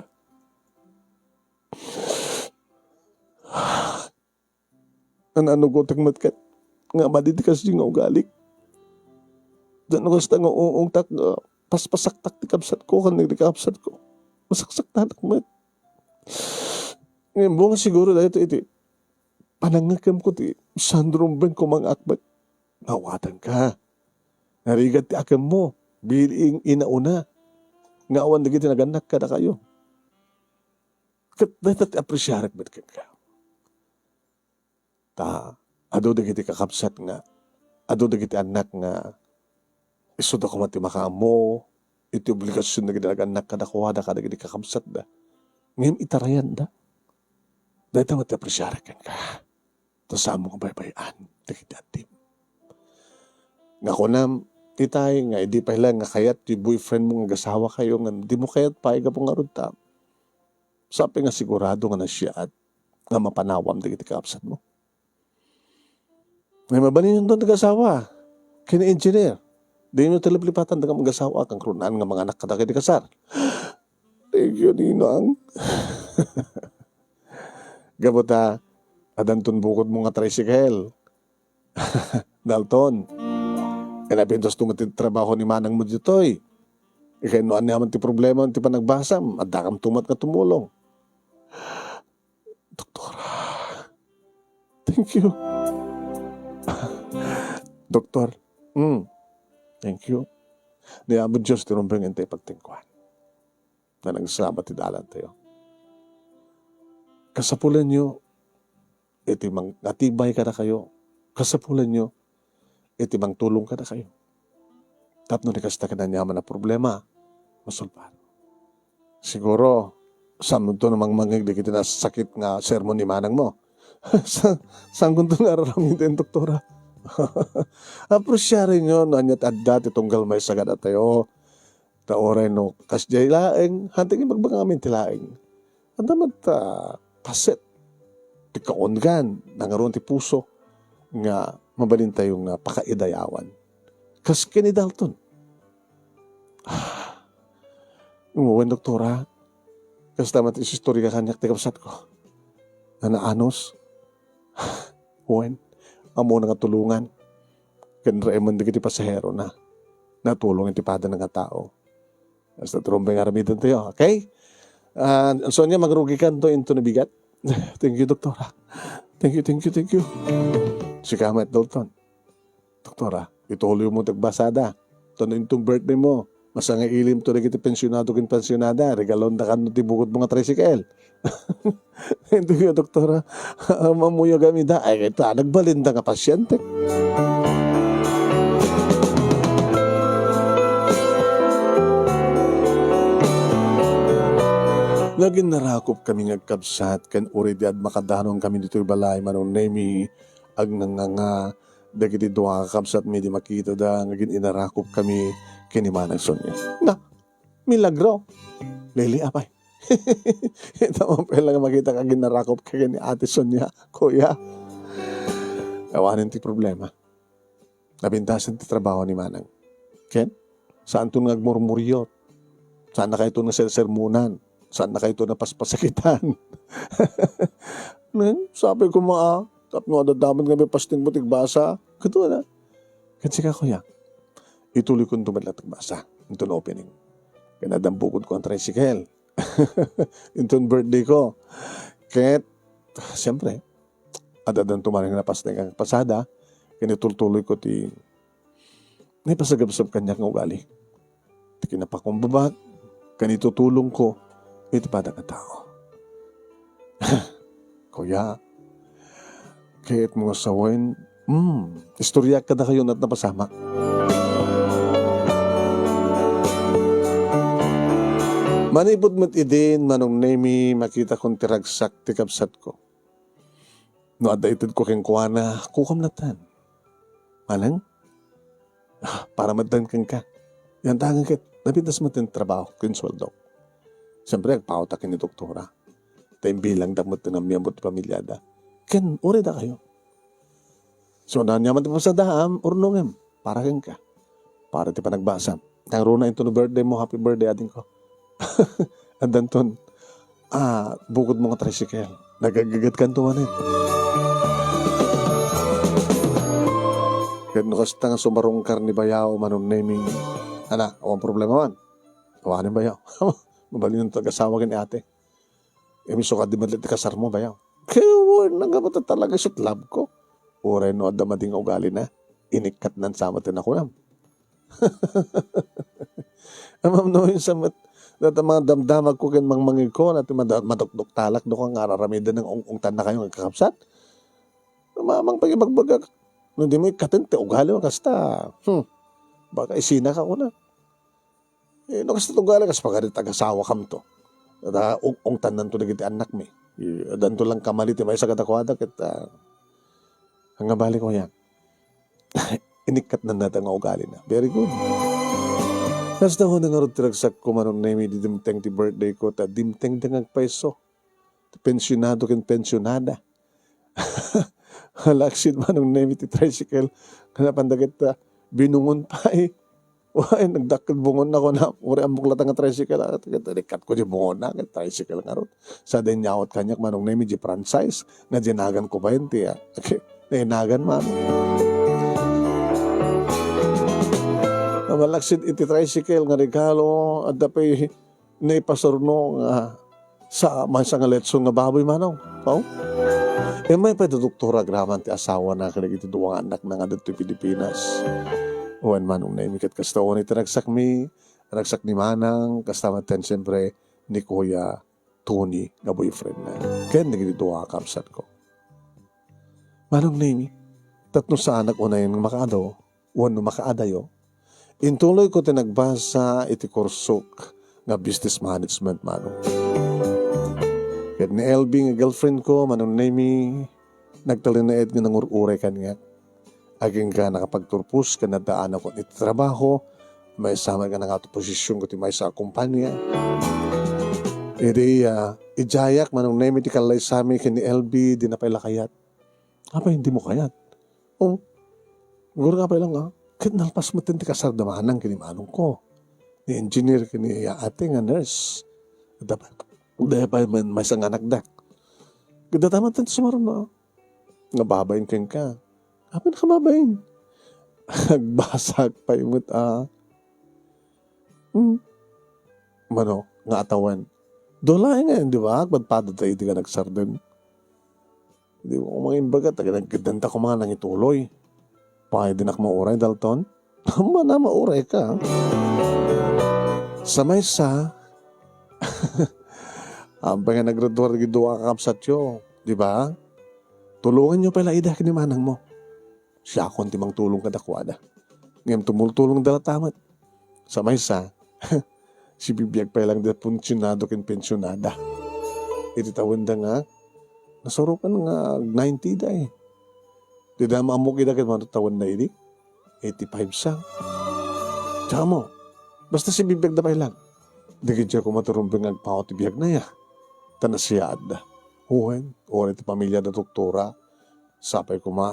naanugotek met ket nga madi ti kasdi nga ugalik. Tapno kasta nga uungtak nga paspasaktak ti kabsatko ken dagiti kakabsatko. Masaksaktanak met. Ngem bunga siguro daytoy iti panangngegko ti saan rumbeng kumangaak met. Nga awatenka. Narigat ti akemmo. Biling inauna. Nga awan dagiti nagannak kadakayo. Ket dayta ti apresiarek met kenka. Ta adu dagiti kakabsat nga, adu dagiti annak nga isuda koma ti makaammo iti obligasion dagiti nagannak kadakuada kadagiti kakabsatda. Ngem itarayanda. Dayta met ti apresiarek kenka. Ta saanmo nga baybay-an dagiti addim. Nga kunam, itay nga idi pay laeng nga kayat ti boyfriend mo nga agasawakayo ngem dimo kayat pay gapu ngarud ta sapay nga sigurado nga nasiaat nga mapanawam dagiti kakabsatmo. Nga mabalinenton ti agasawa ken ni engineer. Dino ti liplipatan dagiti agasawa ken kunaan nga manganak kadagiti kasar. Thank you, Ninang. Gapu ta, adanton bukodmo nga tricycle. Dalton, inapintas to met ti trabaho ni manang mo ditoy. Iken no ania man ti problema ti panagbasam, addakam to met nga tumulong. Doktora, thank you. Doktor, mm, thank you. Ni Apo Dios ti rumbeng intay pagtingkuan. Nga nagsalamat ti dalan tayo. Kasapulanyo iti mangatibay kadakayo. Kasapulanyo iti mangtulong kadakayo. Tapno di kasta ken aniaman a problema, masulbad. Siguro, saanto no mangmangngeg dagiti nasakit nga sermon ni manang mo. Sa-, saanto nga araramiden, doktora? Apresiarenyo no ania ti adda ti tunggal maysa kadatayo. Ta uray no kasdiay laeng, hanteng ibagbagam ti laeng. Adda met, ah, paset ti kaungan, nangaruan ti puso nga mabalintayo nga pakaidayawan. Kas ken ni Dalton. Ah, wen, doktora, kasta met ti istorya kaniak ti kabsatko. Nga naanus. Wen, ammona nga tulongan. Ken remen dagiti pasaherona. Natulong iti padana nga tao. Basta ti rumbeng aramiden tayo, okay? Ah, Sonia, mangrugikanto into nabigat. Thank you, doktora. Thank you, thank you, thank you. Sika met, Dalton. Doktora, ituloy mo ti agbasada. Ta no inton birthday mo, masangailim to dagiti pensionado ken pensionada, regalonda kano ti bukodmo nga tricycle. Inton nga, doktora, mamuyagam ida. Ay, ita, nagbalinda nga pasientek. Naginarakop kami nga agkabsat, ken uray di ad makadanon kami ditoy balay, Manong Nemi, agnanganga, dagiti dua a kakabsatmi di makitada nga gin-inarakop kami ken ni Manang Sonia. Na, milagro! Lili, apay. Ita man pay lang makita ka gin-inarakop ka ken ni Ate Sonia, kuya. Awanen ti problema. Napintasen ti trabaho ni Manang. Ken, saanton nga agmurmuryot. Saannakayto nga sersermonan. Saannakayto nga paspasakitan. Nen, sapay koma, ah, tapno adda damag nga mapastingmo ti agbasa. Kaduana. Ket sika, kuya, ituloykonto met latta agbasa. Inton opening. Ken adda bukodko nga tricycle. Inton birthday ko. Ket, siyempre, Addanto manen nga napasnek nga agpasada, ken itultuloyko ti naipasagabsab kaniak nga ugali. Ti kinapakumbabak, ken itutulongko iti padagtao. Kuya, ket mo nga sawen, mm, istoryak kadakayo no napasamak. Manipud met idin, Manong Nemi, makitakon ti ragsak ti kabsatko. No adda itedko kenkuana, kukam latta. Manang? Ah, para met kenka. Yan tangan ket, napintas met ti trabaho, ken sueldo. Siyempre, agpawta ken ni doktora. Ta imbilangda met ti namnamnam ti pamilyada. Ken, uray dakayo. So, ania man ti pasadaam, urnongem. Para kenka. Para ti panagbasam. Nangruna inton birthday mo, happy birthday, adingko. Addanton, ah, bukod mo nga tricycle. Nagagagadkanto manen. Ket no kasta nga sumarungkar ni bayaw, Manong Nemi, ana, awan problema man. Awanen bayaw. Mabalin nga agasawa ken ni ate. Isu kadi met ti kasarmo, bayaw. Kaya, nagabata talaga isu ti love ko. Uray no adda madi nga ugalina, inikkatnan sa met ti nakunam. Ammom no, insa met, data mga damdamagko ken mangmangegko, data mada-, madukduktalak, no, nga ar-aramiden nga ung-, ungtannakayo nga kakabsat. Mamang pagibagbaga. No, di mo ikkaten ti ugali mo, kasta, hmm, baka isinaka ko na. Eh, no, kasta ti ugali, kas pagari agasawakam to. Data, ung-, ungtannanto dagiti annakmi. Eh, addanto lang kamali ti maysa kadakuada, ket, ah, ang nga balik ko yan. Inikkatnan data nga ugalina. Very good. Kasta ko na nga rod ti ragsakko, Manong Nemi, di dimteng ti birthday ko, ta dimteng da nga agpayso. Ti pensionado ken pensionada. Alaksid, Manong Nemi, ti tricycle. Kanapan dagita, binungon pay. Way, nagdakkel bungonna, kuna, uray ammok latta nga tricycle, ah, ket, ket, ket, di bungonna, ket tricycle ngarud. Sa diay inyawat kaniak, Manong Nemi, di franchise, nga di naganko pay ti, ah, okay, nainagan man. Amalaksid iti tricycle nga regalo, adda pay naipasurno nga sa maysa nga letson nga baboy, Manong. Oh? Immay pay ti doktora agraman ti asawana kadagiti dua nga annakna nga ditoy Pilipinas. Wen, Manong Nemi, ket kasta unay ti ragsakmi, ragsak ni Manang, kasta met ten, siyempre, ni Kuya Tony nga boyfriendna. Ken dagiti dua a kabsatko. Manong Nemi, tapno saanak unayen nga makaadu, wenno makaadayo, intuloyko ti nagbasa iti kursok nga business management, Manong. Ket ni L B nga girlfriend ko, Manong Nemi, nagtalinaed nga nangur-uray kaniak. Agingga nakapagturpos ken naddaanakon iti trabaho, maysa met nga nangato posisionko ti maysa a kompania. Idi, ah, idiayak, Manong Nemi, ti kallaysami ken ni L B, dina pay la kayat. Apay, dimo kayat? Oh, gura nga pay lang, ah. Ket nalpas met ti kasarda Manang ken ni Manongko. Ni engineer ken ni ate nga nurse. Dapa-, dapay man maysa nga anakda. Ket data met ti sumaruno, ah. Nga babain kenka. Apay nakababain? Agbasak pay met, ah. Hmm. Mano, nga atawen. Dua laeng nga, di ba? Agpadpada ta idi nga nagsardeng. Di mo ko mangimbaga, taga nagkadanta ko mga nangituloy. Pay dinak mauray, Dalton? Mana mauray ka. Sa maysa, ampay nga naggraduar dagiti dua a kakabsatyo, di ba? Tulonganyo pay la ida ken ni manangmo. Siakon ti mangtulong kadakuada. Ngem tumultulongda latta met. Sa maysa, sibibiag pay lang da pensionado ken pensionada. Iti tawenda nga, nasurokan nga ninety da eh. Di da maammok ida ket mano tawenda idi? Eighty-five sa. Tsaka mo, basta sibibiag da pay lang. Di gid siya kumaturumbi nga agpaw ti biag na ya. Ta nasiyaat da. Wen, wen iti pamilya da doktora. Sapay kuma,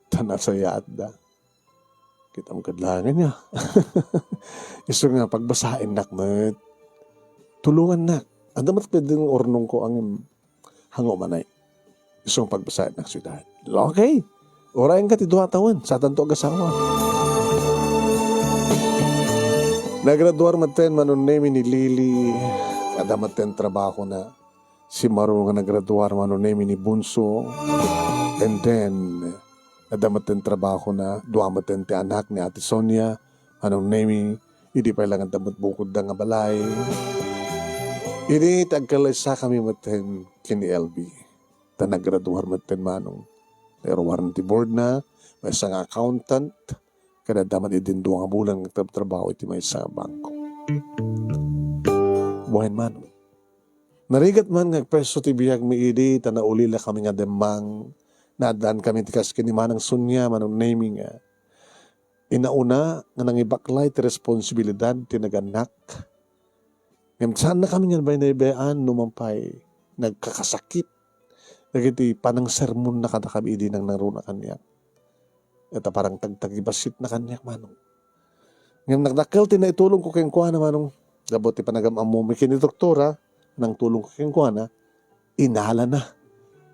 ta nasayaat da. Kitam kad laeng ania. Isu nga pagbasaennak met. Tulongannak. Adda met pwede nga urnongko ngem hango manay. Isu nga pagbasaennak siudad. Okay. Urayenka ti dua tawen, satanto agasawa. Nagraduar metten Manong Nemi ni Lily. Adda metten trabahona. Simaro nga nagraduar Manong Nemi ni Bunso. And then, adda met ti trabahona, dua met ti anak ni Ate Sonia, Manong Nemi, idi pay lang adda met bukodda nga balay. Idi ti agkallaysakami met ken ni L B. Ta naggraduar met ti manong. Nairuar ti board na, maysa nga accountant, ket adda met idin dua nga bulan nga agtrabtrabaho iti maysa nga bangko. Wen manong. Narigat man nga agpeso ti biagmi idi ta naulila kami nga demmang. Naaddaan kami ti kas ken ni Manang Sonia, Manong Nemi nga inauna nga nangibaklay ti responsibilidad ti nagannak. Ngem saan na kami nga baybay-bayan no man pay nagkakasakit dagiti panangsermonna kadakami idi nangnangruna kaniak. Ita parang tagtagibassit na kaniak, manong. Ngem nakdakkel ti naitulongko kenkuana, manong. Gapu ti panagam-ammomi ken ni doktora, nangtulongko kenkuana, inalana.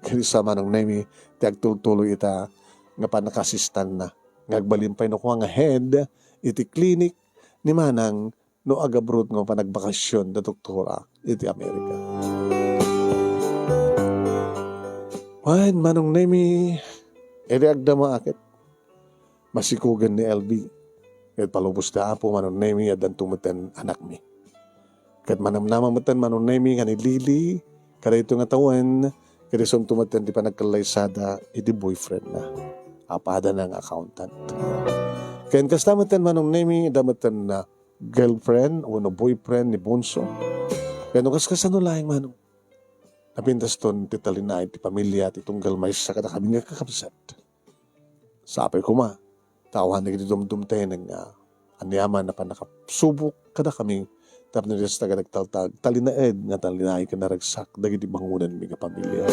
Kadi sa Manong Nemi, ti agtultuloy ita nga pannakaasistanna. Nga agbalin pay no kua nga head iti klinik ni manang no agabroad nga panagbakasyon da doktora iti Amerika. Wen, Manong Nemi, idi agdama ket masikugen ni L B. Ket palubos ti Apo, Manong Nemi, addanto metten anakmi. Ket manamnama metten, Manong Nemi, nga ni Lily, kadaytoy nga tawen, ket isunto metten ti panagkallaysada iti boyfriendna. Apadana nga accountant. Ken kasta metten, Manong Nemi, adda metten na girlfriend wenno boyfriend ni Bonso. Ken no kaskasano laeng, manong, napintaston ti talinaed ti pamilia ti tunggal maysa kadakami nga kakabsat. Sapay koma, ta awan dagiti dumdumtayen nga aniaman a pannakasubok kadakami tapno diasta nga nagtaltag talinaed nga talinaed ken naragsak dagiti bangonanmi nga pamilia.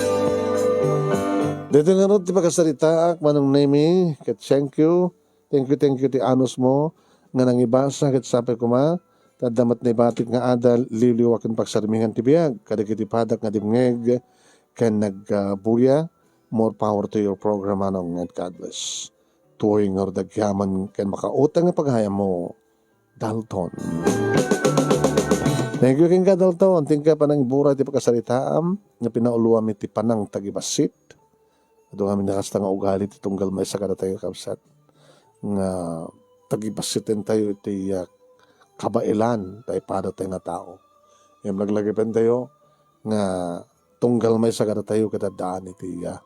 Daytoy ngarud ti pakasaritaak, Manong Nemi, ket thank you. Thank you, thank you ti anusmo nga nangibasa ket sapay koma, ta adda met naibatik nga adal, liwliwa ken pagsarmingan ti biag kadagiti padak nga dimngeg ken nagbuya. More power to your program, Manong, and God bless. Tuoy nga rudagyaman ken makautang nga pagayammo, Dalton. Thank you kenka, Dalton. Thank you panangibura iti pakasaritaam nga pinauloam iti panangtagibassit. Adu ngamin a kasta nga ugali ti tunggal maysa kadatayo, kabsat, nga tagibassiten tayo iti, ah, kabaelan ta ipada tayo nga tao. Ngem laglagipen tayo nga tunggal maysa kadatayo ket addaan iti, ah,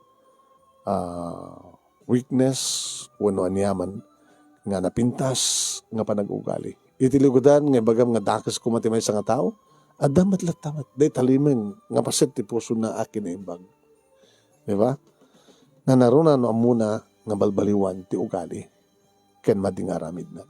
ah, weakness wenno aniaman nga napintas nga panag-ugali. Iti lugudan nga ibagam nga dakes koma ti maysa nga tao, adda met latta met, dayta limeng nga paset ti pusona a kinaimbag. Di ba? Nanaruna no ammona nga balbaliwan ti ugali ken madi nga aramidna.